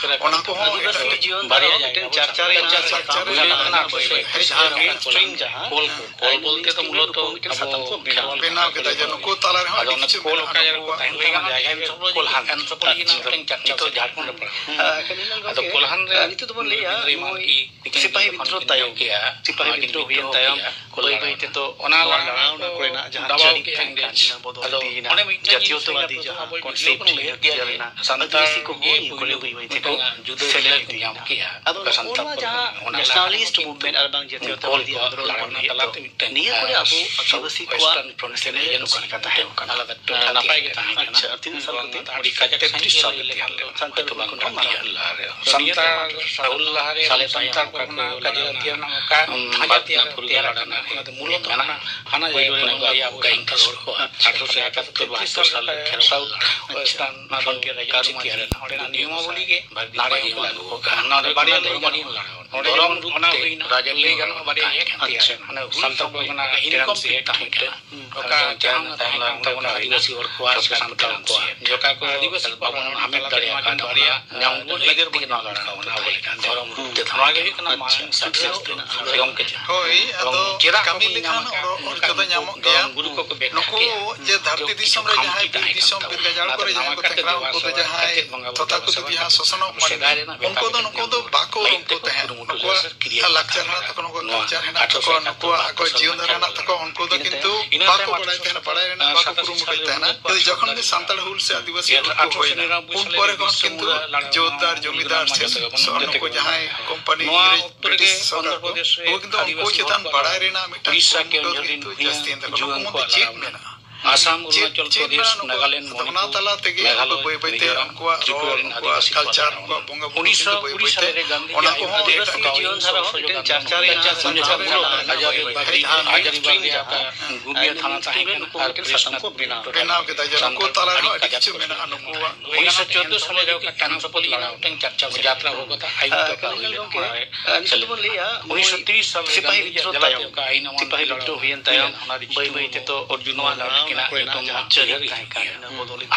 ᱚᱱᱟ ᱠᱚᱦᱚᱸ ᱮᱴᱟᱜ ᱡᱤᱭᱚᱱ ᱫᱷᱟᱨᱟ ᱢᱤᱫᱴᱮᱱ ᱪᱟᱨᱪᱟ ᱨᱮᱱᱟᱜ ᱥᱟᱛᱟᱢ ᱦᱩᱭ ᱞᱮᱱᱟ᱾ ᱡᱟᱦᱟᱸ ᱢᱮᱱ ᱥᱴᱨᱤᱢ ᱡᱟᱦᱟᱸ ᱠᱚᱞ ᱠᱚ, ᱠᱚᱞ ᱵᱚᱞᱛᱮ ᱫᱚ ᱢᱩᱞᱚᱛᱚ ᱢᱤᱫᱴᱮᱱ ᱥᱟᱛᱟᱢ ᱠᱚ ᱵᱮᱱᱟᱣ ᱵᱮᱱᱟᱣ ᱠᱮᱫᱟ, ᱡᱮ ᱱᱩᱠᱩ ᱛᱟᱞᱟ ᱨᱮᱦᱚᱸ ᱟᱹᱰᱤ ᱠᱤᱪᱷᱩ ᱢᱮᱱᱟᱜᱼᱟ᱾ ᱠᱚᱞᱦᱟᱱ, ᱱᱤᱛᱚᱜ ᱡᱷᱟᱲᱠᱷᱚᱸᱰ ᱨᱮ ᱯᱟᱲᱟᱜ᱾ ᱟᱫᱚ ᱠᱚᱞᱦᱟᱱ ᱨᱮ ᱱᱤᱛᱚᱜ ᱫᱚᱵᱚᱱ ᱞᱟᱹᱭᱟ ᱱᱚᱜᱼᱚᱭ ᱥᱤᱯᱟᱹᱦᱤ ᱵᱤᱫᱽᱨᱳᱦᱚ ᱛᱟᱭᱚᱢ, ᱥᱤᱯᱟᱹᱦᱤ ᱵᱤᱫᱽᱨᱳᱦᱚ ᱦᱩᱭᱮᱱ ᱛᱟᱭᱚᱢ ᱵᱟᱹᱭ ᱵᱟᱹᱭ ᱛᱮᱫᱚ ᱚᱱᱟ ᱞᱟᱲᱟᱣᱱᱟ ᱠᱚᱨᱮᱱᱟᱜ ᱡᱟᱦᱟᱸ ᱪᱟᱹᱨᱤ ᱛᱟᱦᱮᱸ ᱠᱟᱱ, ᱤᱱᱟᱹ ᱟᱫᱚ ᱤᱫᱤᱭᱮᱱᱟ᱾ ᱚᱸᱰᱮ ᱢᱤᱫᱴᱟᱝ ᱡᱤᱱᱤᱥ ᱡᱟᱹᱛᱤᱭᱚᱛᱟᱵᱟᱫᱤ ᱟᱵᱚ ᱡᱟᱦᱟᱸ ᱵᱚᱱ ᱠᱚᱱᱥᱮᱯᱴ ᱞᱟᱹᱭ ᱜᱮᱭᱟ ᱡᱮ ᱤᱱᱰᱤᱯᱷᱮᱱᱰᱮᱱᱥ ᱟᱹᱫᱤᱵᱟᱹᱥᱤ ᱠᱚᱦᱚᱸ ᱱᱤᱭᱟᱹ ᱠᱚ ᱵᱟᱹᱭ ᱵᱟᱹᱭ ᱛᱮᱠᱚ ᱢᱤᱫᱴᱟᱝ ᱡᱩᱫᱟᱹ ᱥᱮᱞᱮᱫ ᱞᱮᱠᱟᱛᱮ ᱤᱫᱤᱭᱮᱱᱟ᱾ ᱧᱟᱢ ᱠᱮᱜᱼᱟ᱾ ᱟᱫᱚ ᱚᱠᱟ ᱱᱚᱜᱼᱚ ᱥᱟᱱᱛᱟᱲ ᱱᱚᱣᱟ ᱠᱚ ᱡᱟᱦᱟᱸ ᱚᱱᱟ ᱱᱮᱥᱱᱟᱞᱤᱥᱴ ᱢᱩᱵᱷᱢᱮᱱᱴ ᱟᱨ ᱵᱟᱝ ᱡᱟᱹᱛᱤᱭᱚᱛᱟᱵᱟᱫᱤ ᱟᱱᱫᱳᱞᱚᱱ ᱵᱚᱱ ᱞᱟᱹᱭ ᱮᱫ ᱫᱚ, ᱱᱤᱭᱟᱹ ᱠᱚᱨᱮ ᱟᱵᱚ ᱟᱹᱫᱤᱵᱟᱹᱥᱤ ᱠᱚᱣᱟᱜ ᱥᱮᱞᱮᱫ ᱚᱠᱟ ᱞᱮᱠᱟ ᱛᱟᱦᱮᱸ ᱠᱟᱱᱟ? ᱱᱟᱯᱟᱭ ᱜᱮ ᱛᱟᱦᱮᱸ ᱠᱟᱱᱟ᱾ ᱟᱪᱪᱷᱟ, ᱛᱤᱱᱟᱹᱜ ᱥᱟᱞ ᱠᱚᱛᱮ? ᱟᱹᱰᱤ ᱠᱟᱡᱟᱠ ᱥᱟᱺᱜᱤᱧ ᱞᱟᱹᱭ ᱞᱮᱠᱷᱟᱱ ᱫᱚ ᱥᱟᱱᱛᱟᱲ ᱠᱚ ᱵᱟᱝ ᱠᱚ ᱢᱟᱱᱟᱣ ᱞᱟᱦᱟᱨᱮ᱾ ᱥᱟᱱᱛᱟᱲ ᱦᱩᱞ ᱞᱟᱦᱟᱨᱮ ᱥᱟᱞᱮ ᱥᱟᱱᱛᱟᱲ ᱠᱚ ᱚᱱᱟ ᱠᱟᱡᱟᱠ ᱛᱮᱭᱟᱨ ᱚᱱᱟ ᱚᱠᱟ ᱯᱷᱟᱸᱡᱟ ᱛᱮᱭᱟᱨ ᱛᱮᱭᱟᱨ ᱟᱠᱟᱱᱟ, ᱚᱱᱟ ᱫᱚ ᱢᱩᱞᱚᱛᱚ ᱢᱮᱱᱟᱜᱼᱟ᱾ ᱦᱟᱱᱟ ᱡᱟᱭᱜᱟ ᱠᱷᱚᱱ ᱟᱵᱚ ᱜᱟᱭᱤᱱ ᱠᱚ ᱟᱴᱷᱨᱚᱥᱚ ᱮᱠᱟᱛᱛᱳᱨ ᱵᱟᱦᱟᱛᱛᱳᱨ ᱥᱟᱞ ᱨᱮ ᱥᱟᱣᱩᱛᱷ ᱳᱭᱮᱥᱴᱟᱨᱱ ᱯᱷᱨᱚᱱᱴᱤᱭᱟᱨ ᱮᱡᱮᱱᱥᱤ ᱛᱮᱭᱟᱨ ᱮᱱᱟ᱾ ᱚᱸᱰᱮᱱᱟᱜ ᱱᱤᱭᱚᱢᱟᱵᱚᱞᱤ ᱜᱮ ᱱᱟᱲᱮ ᱠᱚ ᱞᱟᱹᱜᱩ ᱟᱠᱟᱫᱼᱟ᱾ ᱱᱚᱣᱟ ᱫᱚ ᱵᱟᱨᱭᱟ ᱫᱷᱚᱨᱚᱢ ᱟᱹᱨᱤ ᱞᱟᱲᱟᱣ᱾ ᱱᱚᱰᱮ ᱫᱷᱚᱨᱚᱢ ᱨᱩᱯ ᱛᱮ ᱨᱟᱡᱽ ᱟᱹᱨᱤ ᱞᱟᱹᱭ ᱜᱟᱱᱚᱜᱼᱟ, ᱵᱟᱨᱭᱟ ᱮᱠ ᱛᱮᱭᱟᱨ ᱮᱱᱟ᱾ ᱢᱟᱱᱮ ᱦᱩᱞ ᱥᱟᱱᱛᱟᱲ ᱠᱚ ᱚᱱᱟ ᱤᱱᱠᱚᱢᱯᱞᱤᱴ ᱛᱟᱦᱮᱸ ᱠᱟᱱᱟ᱾ ᱚᱠᱟ ᱡᱟᱦᱟᱸ ᱛᱟᱦᱮᱸ ᱠᱟᱱ ᱛᱟᱵᱚᱱᱟ ᱟᱹᱫᱤᱵᱟᱹᱥᱤ ᱦᱚᱲ ᱠᱚᱣᱟᱜ ᱥᱮ ᱥᱟᱱᱛᱟᱲ ᱠᱚᱣᱟᱜ, ᱡᱚᱠᱟ ᱠᱚ ᱵᱟᱵᱚᱱ ᱦᱟᱢᱮᱴ ᱫᱟᱲᱮᱭᱟᱜ ᱠᱟᱱ ᱛᱟᱵᱚᱱᱟ, ᱧᱟᱢ ᱵᱚᱱ ᱟᱹᱭᱫᱟᱹᱨ ᱵᱚᱱ ᱧᱟᱢ ᱫᱟᱲᱮᱭᱟᱜ ᱠᱟᱱᱟ᱾ ᱟᱵᱚ ᱞᱮᱠᱟᱱ ᱫᱷᱚᱨᱚᱢ ᱨᱩᱯ ᱛᱮ ᱱᱚᱣᱟ ᱜᱮ ᱦᱩᱭᱩᱜ ᱠᱟᱱᱟ ᱢᱟᱨᱟᱝ ᱥᱟᱠᱥᱮᱥ ᱫᱚ᱾ ᱜᱚᱢᱠᱮ ᱡᱟᱦᱟᱸ ᱦᱳᱭ, ᱟᱫᱚ ᱪᱮᱫᱟᱜ ᱠᱟᱹᱢᱤ ᱵᱟᱵᱚᱱ ᱞᱮᱠᱷᱟᱱ ᱧᱟᱢ ᱟᱠᱟᱫ? ᱚᱱᱠᱟ ᱫᱚ ᱧᱟᱢᱚᱜ ᱜᱮᱭᱟ᱾ ᱫᱷᱚᱨᱚᱢ ᱜᱩᱨᱩ ᱠᱚᱠᱚ ᱵᱮᱱᱟᱣ ᱱᱩᱠᱩ ᱠᱮᱫᱼᱟ᱾ ᱡᱮ ᱫᱷᱟᱹᱨᱛᱤ ᱫᱤᱥᱚᱢ ᱨᱮ ᱡᱟᱦᱟᱸᱭ ᱵᱤᱨ ᱫᱤᱥᱚᱢ, ᱵᱤᱨ ᱜᱟᱡᱟᱲ ᱠᱚᱨᱮ ᱡᱟᱦᱟᱸᱭ ᱠᱚ ᱛᱮᱠᱨᱟᱣ, ᱩᱱᱠᱩ ᱫᱚ ᱡᱟᱦᱟᱸᱭ ᱛᱚᱛᱷᱟᱠᱚᱛᱷᱤᱛ ᱡᱟᱦᱟᱸ ᱥᱚᱥᱚᱱᱚᱜ ᱢᱟᱹᱱᱢᱤ, ᱩᱱᱠᱩ ᱫᱚ ᱱᱩᱠᱩ ᱫᱚ ᱵᱟᱠᱚ ᱩᱨᱩᱢ ᱠᱚ ᱛᱟᱦᱮᱸᱫ᱾ ᱱᱩᱠᱩᱣᱟᱜ ᱞᱟᱠᱪᱟᱨ ᱦᱮᱱᱟᱜ ᱛᱟᱠᱚᱣᱟ, ᱱᱩᱠᱩᱣᱟᱜ ᱠᱟᱞᱪᱟᱨ ᱦᱮᱱᱟᱜ ᱛᱟᱠᱚᱣᱟ, ᱱᱩᱠᱩᱣᱟᱜ ᱟᱠᱚ ᱡᱤᱭᱚᱱ ᱫᱷᱟᱨᱟ ᱦᱮᱱᱟᱜ ᱛᱟᱠᱚᱣᱟ, ᱩᱱᱠᱩ ᱫᱚ ᱠᱤᱱᱛᱩ ᱵᱟᱠᱚ ᱵᱟᱲᱟᱭ ᱛᱟᱦᱮᱸᱱᱟ, ᱵᱟᱲᱟᱭ ᱨᱮᱱᱟᱜ ᱵᱟᱠᱚ ᱠᱩᱨᱩᱢᱩᱴᱩᱭ ᱛᱟᱦᱮᱸᱱᱟ᱾ ᱠᱤᱱᱛᱩ ᱡᱚᱠᱷᱚᱱ ᱜᱮ ᱥᱟᱱᱛᱟᱲ ᱦᱩᱞ ᱥᱮ ᱟᱹᱫᱤᱵᱟᱹᱥᱤ ᱦᱩᱞ ᱠᱚ ᱦᱩᱭᱱᱟ, ᱩᱱ ᱯᱚᱨᱮ ᱠᱷᱚᱱ ᱠᱤᱱᱛᱩ ᱡᱳᱛᱫᱟᱨ, ᱡᱚᱢᱤᱫᱟᱨ ᱥᱮ ᱱᱩᱠᱩ ᱡᱟᱦᱟᱸᱭ ᱠᱳᱢᱯᱟᱱᱤ, ᱤᱝᱨᱮᱡᱽ, ᱵᱨᱤᱴᱤᱥ ᱥᱚᱨᱠᱟᱨ ᱠᱚ, ᱩᱱᱠᱩ ᱠᱤᱱᱛᱩ ᱩᱱᱠᱩ ᱪᱮᱛᱟᱱ ᱵᱟᱲᱟᱭ ᱨᱮᱱᱟᱜ ᱢᱤᱫᱴᱟᱝ ᱠᱩᱨᱩᱢᱩᱴᱩ ᱠᱤᱱᱛᱩ ᱡᱟᱹᱥᱛᱤᱭᱮᱱ ᱛᱟᱠᱚᱣᱟ᱾ ᱱᱩᱠᱩ ᱢᱚᱫᱽᱫᱷᱮ ᱪᱮᱫ ᱢᱮᱱᱟᱜᱼᱟ? ᱟᱥᱟᱢ, ᱪᱮᱫ, ᱚᱨᱩᱱᱟᱪᱚᱞ ᱪᱮᱫ ᱯᱨᱚᱫᱮᱥ, ᱢᱮᱱᱟᱜᱼᱟ ᱱᱚᱝᱠᱟ? ᱱᱟᱜᱟᱞᱮᱱᱰ, ᱟᱫᱚ ᱚᱱᱟ ᱢᱚᱱᱤᱯᱩᱨ, ᱛᱟᱞᱟ ᱛᱮᱜᱮ ᱢᱮᱜᱷᱟᱞᱚᱭ, ᱩᱱᱠᱩᱣᱟᱜ ᱨᱚᱲ, ᱢᱤᱡᱳᱨᱟᱢ, ᱩᱱᱠᱩᱣᱟᱜ ᱛᱨᱤᱯᱩᱨᱟ ᱨᱮᱱ ᱠᱟᱞᱪᱟᱨ, ᱟᱹᱫᱤᱵᱟᱹᱥᱤ ᱩᱱᱠᱩᱣᱟᱜ ᱠᱚ ᱵᱚᱸᱜᱟ ᱵᱩᱨᱩ ᱩᱱᱤᱥᱥᱚ ᱠᱤᱱᱛᱩ ᱵᱟᱹᱭ ᱠᱩᱲᱤ ᱵᱟᱹᱭ ᱥᱟᱞ ᱛᱮ ᱨᱮ ᱜᱟᱱᱫᱷᱤ ᱚᱱᱟ ᱠᱚᱦᱚᱸ ᱟᱭᱢᱟ ᱟᱹᱰᱤ ᱰᱷᱮᱨ ᱮᱴᱟᱜ ᱡᱤᱭᱚᱱ ᱠᱟᱹᱣᱰᱤ ᱫᱷᱟᱨᱟ ᱦᱚᱸ ᱥᱚᱦᱚᱡᱳᱜᱤᱛᱟ ᱢᱤᱫᱴᱮᱱ ᱪᱟᱨᱪᱟ ᱨᱮ ᱧᱮᱞ ᱧᱟᱢᱚᱜ ᱠᱟᱱᱟ᱾ ᱟᱡᱟᱨᱤ ᱵᱟᱜᱽᱨᱤ, ᱟᱡᱟᱨᱤ ᱵᱟᱜᱽᱨᱤ ᱡᱟᱦᱟᱸ ᱜᱩᱢᱤᱭᱟ ᱛᱷᱟᱱᱟ ᱛᱟᱦᱮᱸ ᱠᱟᱱᱟ, ᱟᱨ ᱯᱨᱮᱥᱱᱟᱛᱷ ᱢᱤᱴᱨᱚ ᱵᱮᱱᱟᱣ ᱠᱮᱫᱟ᱾ ᱡᱮ ᱱᱩᱠᱩ ᱛᱟᱞᱟ ᱨᱮᱦᱚᱸ ᱟᱹᱰᱤ ᱠᱤᱪᱷᱩ ᱢᱮᱱᱟᱜᱼᱟ᱾ ᱱᱩᱠᱩᱣᱟᱜ ᱩᱱᱤᱥᱥᱚ ᱪᱳᱫᱫᱳ ᱥᱟᱞᱮ ᱨᱮ ᱚᱠᱟ ᱠᱟᱱᱥᱯᱚᱛ ᱞᱟᱲᱟᱣ ᱢᱤᱫᱴᱟᱝ ᱪᱟᱨᱪᱟ ᱡᱟᱛᱨᱟ ᱦᱚᱸ ᱠᱟᱛᱷᱟ ᱟᱭᱩᱵ ᱛᱟᱠᱚ ᱦᱩᱭ ᱞᱮᱱᱟ᱾ ᱚᱱᱟ ᱨᱮ ᱱᱤᱛᱚᱜ ᱫᱚᱵᱚᱱ ᱞᱟᱹᱭᱟ, ᱩᱱᱤᱥᱥᱚ ᱛᱤᱨᱤᱥ ᱥᱟᱞ ᱨᱮ ᱥᱤᱯᱟᱦᱤ ᱜᱟᱱᱫᱷᱤᱡᱤᱭᱟᱜ ᱵᱤᱫᱽᱨᱳᱦ ᱡᱟᱞᱟᱛᱮ ᱛᱟᱭᱚᱢ, ᱚᱠᱟ ᱟᱭᱤᱱ ᱟᱢᱟᱱ ᱥᱤᱯᱟᱦᱤ ᱦᱩᱭ ᱞᱮᱱᱟ, ᱵᱤᱫᱽᱨᱳᱦ ᱦᱩᱭᱮᱱ ᱛᱟᱭᱚᱢ, ᱚᱱᱟ ᱨᱮ ᱵᱟᱹᱭ ᱵᱟᱹᱭ ᱛᱮᱫᱚ ᱚᱨᱡᱩᱱ ᱢᱳᱦᱚᱱ ᱱᱚᱣᱟ ᱞᱟᱲᱟᱣ ᱞᱮᱠᱟᱱᱟᱜ ᱠᱚᱨᱮᱱᱟᱜ ᱧᱩᱛᱩᱢ ᱡᱟᱦᱟᱸ ᱪᱟᱹᱦᱤ ᱛᱟᱦᱮᱸ ᱠᱟᱱᱟ᱾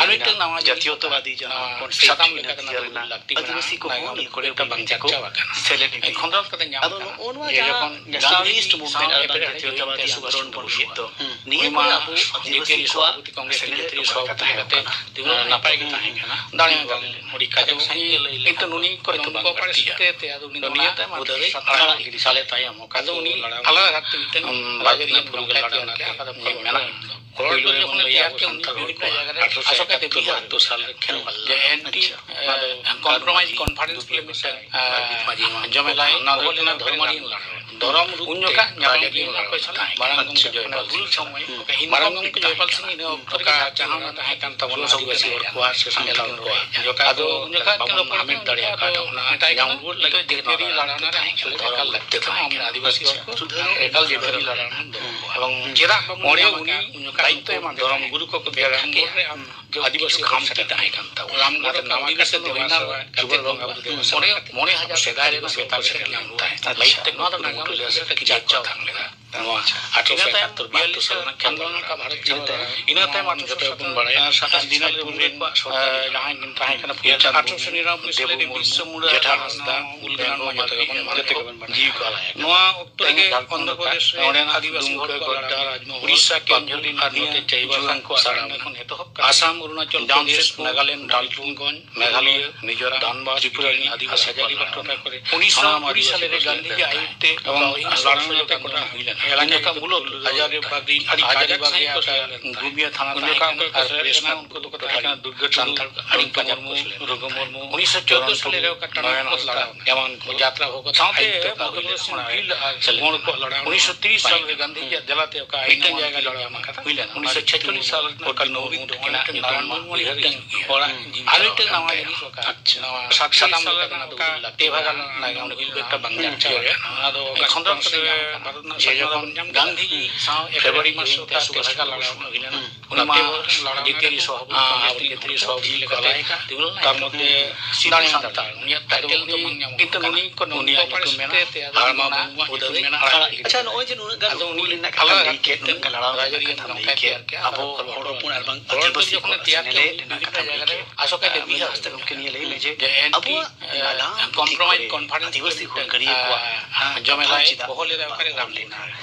ᱟᱨ ᱢᱤᱫᱴᱟᱝ ᱱᱟᱣᱟ ᱡᱟᱛᱤᱭᱚᱛᱚᱵᱟᱫᱤ ᱡᱟᱦᱟᱸ ᱠᱚᱱᱥᱮᱯᱴ ᱥᱟᱛᱟᱢ ᱞᱮᱠᱟ ᱛᱮ ᱛᱮᱭᱟᱨ ᱮᱱᱟ, ᱞᱟᱹᱠᱛᱤ ᱢᱮᱱᱟᱜᱼᱟ, ᱟᱹᱫᱤᱵᱟᱹᱥᱤ ᱠᱚᱦᱚᱸ ᱱᱤᱭᱟᱹ ᱠᱚᱨᱮ ᱵᱟᱝ ᱪᱟᱨᱪᱟᱣ ᱟᱠᱟᱱᱟ᱾ ᱥᱮᱞᱮᱫ ᱤᱫᱤ᱾ ᱠᱷᱚᱸᱫᱽᱨᱚᱸᱫᱽ ᱠᱟᱛᱮ ᱧᱟᱢ ᱟᱫᱚ ᱠᱟᱱᱟ᱾ ᱱᱚᱜᱼᱚ ᱱᱚᱣᱟ ᱡᱮ ᱡᱟᱦᱟᱸ ᱡᱚᱠᱷᱚᱱ ᱱᱮᱥᱱᱟᱞᱤᱥᱴ ᱜᱟᱱᱫᱷᱤᱡᱤ ᱢᱩᱵᱷᱢᱮᱱᱴ ᱥᱟᱶ ᱟᱨ ᱵᱟᱝ ᱮᱯᱮᱨ ᱦᱮᱸᱰᱮᱡ ᱡᱟᱛᱤᱭᱚᱛᱟᱵᱟᱫᱤ ᱦᱩᱭᱮᱱ ᱛᱮ ᱟᱱᱫᱳᱞᱚᱱ ᱥᱩᱨ ᱵᱚᱱ ᱥᱩᱨ ᱞᱟᱹᱭᱮᱫ ᱫᱚ, ᱱᱤᱭᱟᱹ ᱩᱱᱤ ᱢᱟ ᱠᱚᱨᱮ ᱟᱵᱚ ᱡᱮ ᱠᱮ ᱟᱹᱫᱤᱵᱟᱹᱥᱤ ᱮᱥ ᱠᱚᱣᱟᱜ ᱥᱚᱵᱷᱟᱯᱚᱛᱤ ᱠᱚᱝᱜᱨᱮᱥ ᱥᱮᱞᱮᱫ ᱥᱮᱠᱨᱮᱴᱟᱨᱤ ᱚᱠᱟ ᱞᱮᱠᱟ ᱥᱚᱵᱷᱟᱯᱚᱛᱤ ᱛᱟᱦᱮᱸ ᱠᱟᱱᱟ? ᱠᱟᱛᱮ ᱱᱟᱯᱟᱭ ᱜᱮ ᱛᱟᱦᱮᱸ ᱠᱟᱱᱟ᱾ ᱫᱟᱲᱮᱭᱟᱱ ᱠᱟᱹᱢᱤ ᱞᱮᱱᱟ᱾ ᱟᱹᱰᱤ ᱠᱟᱡᱟᱠ ᱥᱟᱺᱜᱤᱧ ᱜᱮ ᱞᱟᱹᱭ ᱞᱮᱠᱷᱟᱱ ᱫᱚ ᱦᱚᱭᱛᱳ ᱵᱟᱝ ᱵᱟᱹᱲᱛᱤᱜᱼᱟ᱾ ᱛᱚ ᱱᱤᱭᱟᱹ ᱛᱟᱭᱚᱢ ᱟᱨᱦᱚᱸ ᱟᱹᱰᱤ ᱥᱟᱞᱮ ᱛᱟᱭᱚᱢ ᱚᱠᱟ ᱫᱚ ᱩᱱᱤ ᱟᱞᱟᱫᱟ ᱫᱷᱟᱨᱟ ᱛᱮ ᱢᱤᱫᱴᱟᱝ ᱨᱟᱡᱽᱟᱹᱨᱤ ᱯᱷᱩᱨᱜᱟᱹᱞ ᱞᱟᱲᱟᱣ ᱠᱮᱫ ᱚᱱᱟ ᱠᱚ ᱢᱮᱱᱟᱜᱼᱟ᱾ ᱦᱚᱲ ᱫᱚ ᱡᱚᱠᱷᱚᱱᱮ ᱛᱮᱭᱟᱨ ᱠᱮᱫ, ᱩᱱᱤ ᱵᱤᱵᱷᱤᱱᱱᱚ ᱡᱟᱭᱜᱟ ᱨᱮ ᱟᱥᱚᱠᱟᱭᱛᱮ ᱵᱤᱦᱟᱨ ᱨᱮ ᱡᱮ ᱮᱱᱴᱤ ᱠᱚᱢᱯᱨᱚᱢᱟᱭᱤᱡᱽ ᱠᱚᱱᱯᱷᱟᱨᱮᱱᱥ ᱵᱚᱞᱮ ᱢᱤᱫᱴᱟᱝ ᱡᱚᱢᱮᱞᱟᱭ ᱦᱚᱦᱚ ᱞᱮᱱᱟ, ᱫᱷᱚᱨᱢᱟᱨᱤ ᱞᱟᱲᱟ᱾ ᱫᱷᱚᱨᱚᱢ ᱨᱩᱯ ᱩᱱ ᱡᱚᱠᱷᱟᱜ ᱧᱟᱯᱟᱢ ᱦᱩᱭ ᱞᱮᱱᱟ ᱚᱠᱚᱭ ᱥᱟᱞᱟᱜ? ᱢᱟᱨᱟᱝ ᱜᱚᱢᱠᱮ ᱡᱚᱭᱯᱟᱞ ᱥᱤᱝ᱾ ᱢᱟᱨᱟᱝ ᱜᱚᱢᱠᱮ ᱡᱚᱭᱯᱟᱞ ᱥᱤᱝ ᱤᱱᱟᱹ ᱚᱠᱛᱚ ᱨᱮᱜᱮ ᱡᱟᱦᱟᱸ ᱛᱟᱦᱮᱸ ᱠᱟᱱ ᱛᱟᱵᱚᱱᱟ ᱟᱹᱫᱤᱵᱟᱹᱥᱤ ᱦᱚᱲ ᱠᱚᱣᱟᱜ ᱥᱮ ᱥᱟᱱᱛᱟᱲ ᱠᱚᱣᱟᱜ, ᱟᱫᱚ ᱩᱱ ᱡᱚᱠᱷᱟᱜ ᱵᱟᱵᱚᱱ ᱦᱟᱢᱮᱴ ᱫᱟᱲᱮ ᱟᱠᱟᱫ ᱚᱱᱟ ᱧᱟᱢ ᱨᱩᱣᱟᱹᱲ ᱞᱟᱹᱜᱤᱫ ᱛᱮ ᱫᱷᱚᱨᱚᱢ ᱞᱟᱹᱠᱛᱤ ᱛᱟᱦᱮᱸ ᱠᱟᱱᱟ᱾ ᱟᱹᱫᱤᱵᱟᱹᱥᱤ ᱦᱚᱲ ᱠᱚ ᱮᱠᱟᱞ ᱡᱟᱹᱛᱤᱭᱟᱹᱨᱤ ᱞᱟᱲᱟ ᱨᱮᱱᱟᱜ ᱫᱚ᱾ ᱮᱵᱚᱝ ᱪᱮᱫᱟᱜ ᱵᱟᱵᱚᱱ ᱧᱟᱢ ᱟᱠᱟᱫ? ᱩᱱ ᱡᱚᱠᱷᱟᱜ ᱫᱷᱚᱨᱚᱢ ᱜᱩᱨᱩ ᱠᱚᱠᱚ ᱵᱮᱨᱟᱢ ᱠᱮᱫᱼᱟ᱾ ᱟᱹᱫᱤᱵᱟᱹᱥᱤ ᱠᱷᱟᱢᱛᱤ ᱛᱟᱦᱮᱸ ᱠᱟᱱ ᱛᱟᱵᱚᱱᱟ᱾ ᱚᱱᱟᱛᱮ ᱱᱟᱣᱟ ᱠᱟᱛᱮ ᱫᱚ ᱦᱩᱭᱱᱟ ᱢᱚᱬᱮ, ᱢᱚᱬᱮ ᱦᱟᱡᱟᱨ ᱥᱮᱫᱟᱭ ᱨᱮᱱᱟᱜ ᱵᱮᱯᱟᱨ ᱥᱮᱴᱮᱨ ᱞᱮᱱ ᱛᱟᱦᱮᱸᱫ᱾ ᱞᱟᱹᱭᱤᱛ ᱛᱮ ᱱᱚᱣᱟ ᱫᱚ ᱱᱟᱜᱟᱢ ᱨᱮ ᱪᱟᱨᱪᱟ ᱛᱟᱦᱮᱸ ᱞᱮᱱᱟ᱾ ᱱᱚᱣᱟ ᱟᱴᱷᱨᱚᱥᱚ ᱮᱠᱟᱛᱛᱚᱨ ᱵᱟᱦᱟᱛᱛᱚᱨ ᱥᱟᱞ ᱨᱮᱱᱟᱜ ᱠᱷᱮᱞ ᱫᱚ ᱠᱟᱱᱟ᱾ ᱤᱱᱟᱹ ᱛᱟᱭᱚᱢ ᱟᱴᱷᱨᱚᱥᱚ ᱡᱚᱛᱚ ᱜᱮᱵᱚᱱ ᱵᱟᱲᱟᱭᱟ, ᱥᱟᱛᱟᱥ ᱫᱤᱱᱟᱡᱽᱯᱩᱨ ᱨᱮᱱ, ᱡᱟᱦᱟᱸᱭ ᱠᱤᱱ ᱛᱟᱦᱮᱸ ᱠᱟᱱᱟ ᱯᱩᱡᱟ ᱪᱟᱸᱫᱽ ᱢᱩᱨᱢᱩ, ᱫᱮᱵᱩ ᱢᱩᱨᱢᱩ, ᱡᱮᱴᱷᱟ ᱦᱟᱸᱥᱫᱟ, ᱩᱞᱜᱷᱟᱱ ᱢᱟ ᱡᱚᱛᱚ ᱜᱮᱵᱚᱱ ᱵᱟᱲᱟᱭᱟ᱾ ᱡᱤᱣᱤ ᱠᱚ ᱟᱞᱟᱭ ᱟᱠᱟᱫᱟ᱾ ᱱᱚᱣᱟ ᱚᱠᱛᱚ ᱨᱮᱜᱮ ᱚᱱᱫᱷᱨᱚ ᱯᱨᱚᱫᱮᱥ ᱨᱮ ᱟᱹᱫᱤᱵᱟᱹᱥᱤ ᱦᱚᱲ ᱠᱚᱣᱟᱜ ᱞᱟᱲᱟᱣ, ᱩᱲᱤᱥᱥᱟ ᱠᱮᱣᱚᱱᱡᱷᱚᱨ ᱟᱨ ᱱᱚᱛᱮ ᱪᱟᱭᱵᱟᱥᱟ ᱠᱚᱣᱟᱜ ᱞᱟᱲᱟᱣ ᱠᱷᱚᱱ ᱮᱛᱚᱦᱚᱵ ᱠᱟᱛᱮ ᱟᱥᱟᱢ, ᱚᱨᱩᱱᱟᱪᱚᱞ ᱯᱨᱚᱫᱮᱥ, ᱱᱟᱜᱟᱞᱮᱱᱰ, ᱰᱟᱞᱴᱩᱱᱜᱚᱸᱡᱽ, ᱢᱮᱜᱷᱟᱞᱚᱭ, ᱢᱤᱡᱳᱨᱟᱢ, ᱛᱨᱤᱯᱩᱨᱟ ᱨᱮᱱ ᱟᱹᱫᱤᱵᱟᱹᱥᱤ ᱠᱚᱣᱟᱜ ᱞᱟᱲᱟᱣ᱾ ᱩᱱᱤᱥᱥᱚ ᱠᱩᱲᱤ ᱥᱟᱞᱮ ᱨᱮ ᱜᱟᱱᱫᱷᱤᱡᱤ ᱟᱭᱩᱨ ᱛᱮ ᱮᱵᱚᱝ ᱞᱟᱲᱟᱣ ᱛᱮ ᱜᱚᱴᱟ ᱦᱩᱭ ᱞᱮᱱᱟ᱾ ᱩᱱ ᱡᱚᱠᱷᱟᱜ ᱢᱩᱞᱚᱛ ᱦᱟᱡᱟᱨᱤᱵᱟᱜᱽ ᱟᱹᱰᱤ ᱠᱟᱡᱟᱨᱤᱵᱟᱜᱽ ᱨᱮᱭᱟᱜ ᱜᱩᱢᱤᱭᱟ ᱛᱷᱟᱱᱟ ᱛᱟᱦᱮᱸ ᱠᱟᱱᱟ ᱟᱨ ᱯᱨᱮᱥ ᱱᱟᱜ ᱩᱱᱠᱩ ᱫᱚᱠᱚ ᱛᱟᱦᱮᱸ ᱠᱟᱱᱟ ᱫᱩᱨᱜᱟᱹ ᱴᱩᱰᱩ, ᱥᱟᱱᱛᱟᱲ ᱟᱹᱰᱤ ᱠᱟᱡᱟᱠ ᱠᱚ ᱥᱮᱞᱮᱫ ᱞᱮᱱᱟ᱾ ᱩᱱᱤᱥᱥᱚ ᱪᱳᱫᱽᱫᱳ ᱥᱟᱞᱮ ᱨᱮ ᱚᱠᱟ ᱴᱟᱱᱟ ᱯᱚᱫ ᱞᱟᱲᱟᱣ ᱮᱢᱟᱱ ᱠᱚ ᱡᱟᱛᱨᱟ ᱦᱚᱸ ᱥᱟᱶᱛᱮ ᱵᱷᱚᱜᱚᱛ ᱥᱤᱝ ᱵᱷᱤᱞ ᱟᱨ ᱜᱳᱸᱰ ᱠᱚᱣᱟᱜ ᱞᱟᱲᱟᱣ᱾ ᱩᱱᱤᱥᱥᱚ ᱛᱤᱨᱤᱥ ᱥᱟᱞ ᱨᱮ ᱜᱟᱱᱫᱷᱤᱡᱤᱭᱟᱜ ᱫᱮᱞᱟ ᱛᱮ ᱚᱠᱟ ᱢᱤᱫᱴᱟᱝ ᱡᱟᱭᱜᱟ ᱞᱟᱲᱟᱣ ᱮᱢ ᱟᱠᱟᱫᱟ᱾ ᱦᱩᱭ ᱞᱮᱱᱟ᱾ ᱩᱱᱤᱥᱥᱚ ᱪᱷᱮᱪᱪᱚᱞᱞᱤᱥ ᱥᱟᱞ ᱨᱮ ᱱᱚᱝᱠᱟ ᱱᱚᱣᱟ ᱢᱤᱫ ᱴᱷᱮᱱ ᱱᱟᱨᱟᱭᱚᱱ ᱢᱩᱨᱢᱩ ᱩᱭᱦᱟᱹᱨ ᱤᱧ ᱦᱚᱲᱟᱜ ᱡᱤᱣᱤ ᱟᱨ ᱢᱤᱫᱴᱟᱝ ᱱᱟᱣᱟ ᱡᱤᱱᱤᱥ ᱚᱠᱟ ᱱᱟᱣᱟ ᱥᱟᱛ ᱥᱟᱛᱟᱢ ᱞᱮᱠᱟ ᱛᱮ ᱚᱱᱟ ᱫᱚ ᱩᱫᱩᱜ ᱞᱟᱹᱠᱛᱤ ᱠᱟᱱᱟ᱾ ᱱᱟᱜᱟᱢ ᱨᱮ ᱠᱷᱩᱵ ᱮᱠᱴᱟ ᱵᱟᱝ ᱪᱟᱨᱪᱟ ᱟᱠᱟᱱᱟ᱾ ᱚᱱᱟ ᱫᱚ ᱚᱠᱟ ᱠᱷᱚᱸᱫᱽᱨᱚᱸᱫᱽ ᱠᱟᱛᱮ ᱧᱟᱢ ᱟᱠᱟᱱᱟ᱾ ᱵᱷᱟᱨᱚᱛ ᱨᱮᱱᱟᱜ ᱡᱮ ᱥᱟᱫᱷᱤᱱᱚᱛᱟ ᱡᱚᱠᱷᱚᱱ ᱵᱚᱱ ᱧᱟᱢ ᱠᱮᱫᱟ, ᱜᱟᱱᱫᱷᱤᱡᱤ ᱥᱟᱶ ᱩᱱ ᱮᱯᱮᱨ ᱥᱚᱢᱚᱭ ᱦᱩᱭ ᱞᱮᱱᱟ᱾ ᱩᱱᱤ ᱢᱟ ᱡᱟᱹᱛᱤᱭᱟᱹᱨᱤ ᱥᱚᱦᱟᱯᱚᱛᱤ, ᱟᱵᱚ ᱡᱟᱹᱛᱤᱭᱟᱹᱨᱤ ᱥᱚᱦᱟᱯᱚᱛᱤ ᱞᱮᱠᱟᱛᱮ ᱛᱤᱸᱜᱩ ᱞᱮᱱᱟᱭ᱾ ᱛᱟᱨ ᱢᱚᱫᱽᱫᱷᱮ ᱥᱤᱫᱷᱩ ᱥᱟᱱᱛᱟᱲ, ᱩᱱᱤᱭᱟᱜ ᱴᱟᱭᱴᱮᱞ ᱫᱚ ᱵᱟᱝ ᱧᱟᱢᱚᱜ ᱠᱟᱱᱟ᱾ ᱩᱱᱤᱭᱟᱜ ᱧᱩᱛᱩᱢ ᱢᱮᱱᱟᱜᱼᱟ᱾ ᱦᱚᱲᱢᱟ ᱢᱩᱨᱢᱩᱣᱟᱜ ᱧᱩᱛᱩᱢ ᱢᱮᱱᱟᱜᱼᱟ᱾ ᱟᱪᱪᱷᱟ, ᱱᱚᱜᱼᱚᱭ ᱡᱮ ᱱᱩᱱᱟᱹᱜ ᱜᱟᱱ ᱦᱩᱞ ᱨᱮᱱᱟᱜ ᱠᱟᱛᱷᱟᱢ ᱞᱟᱹᱭ ᱠᱮᱫ, ᱱᱩᱱᱟᱹᱜ ᱜᱟᱱ ᱞᱟᱲᱟᱣ ᱨᱮᱱᱟᱜ ᱠᱟᱛᱷᱟᱢ ᱞᱟᱹᱭ ᱠᱮᱫ, ᱟᱵᱚ ᱦᱚᱲ ᱦᱚᱯᱚᱱ ᱟᱨ ᱵᱟᱝ ᱟᱹᱫᱤᱵᱟᱹᱥᱤ ᱠᱚᱣᱟᱜ ᱥᱮᱱᱮᱞᱮᱫ ᱨᱮᱱᱟᱜ ᱠᱟᱛᱷᱟᱢ ᱞᱟᱹᱭ ᱠᱮᱫ, ᱟᱥᱚᱠᱟᱭᱛᱮ ᱵᱤᱦᱟᱨ ᱦᱟᱸᱥᱫᱟ ᱜᱚᱢᱠᱮ ᱱᱤᱭᱟᱹ ᱞᱟᱹᱭ ᱢᱮ ᱡᱮ ᱟᱵᱚᱣᱟᱜ ᱱᱟᱜᱟᱢ ᱯᱩᱛᱷᱤ ᱠᱚᱨᱮ ᱟᱹᱫᱤᱵᱟᱹᱥᱤ ᱦᱩᱞᱜᱟᱹᱨᱤᱭᱟᱹ ᱠᱚᱣᱟᱜ ᱡᱚᱢᱮᱞᱟᱭ ᱠᱟᱛᱷᱟ ᱪᱮᱫᱟᱜ ᱵᱟᱝ ᱚᱞ ᱞᱮᱱᱟ?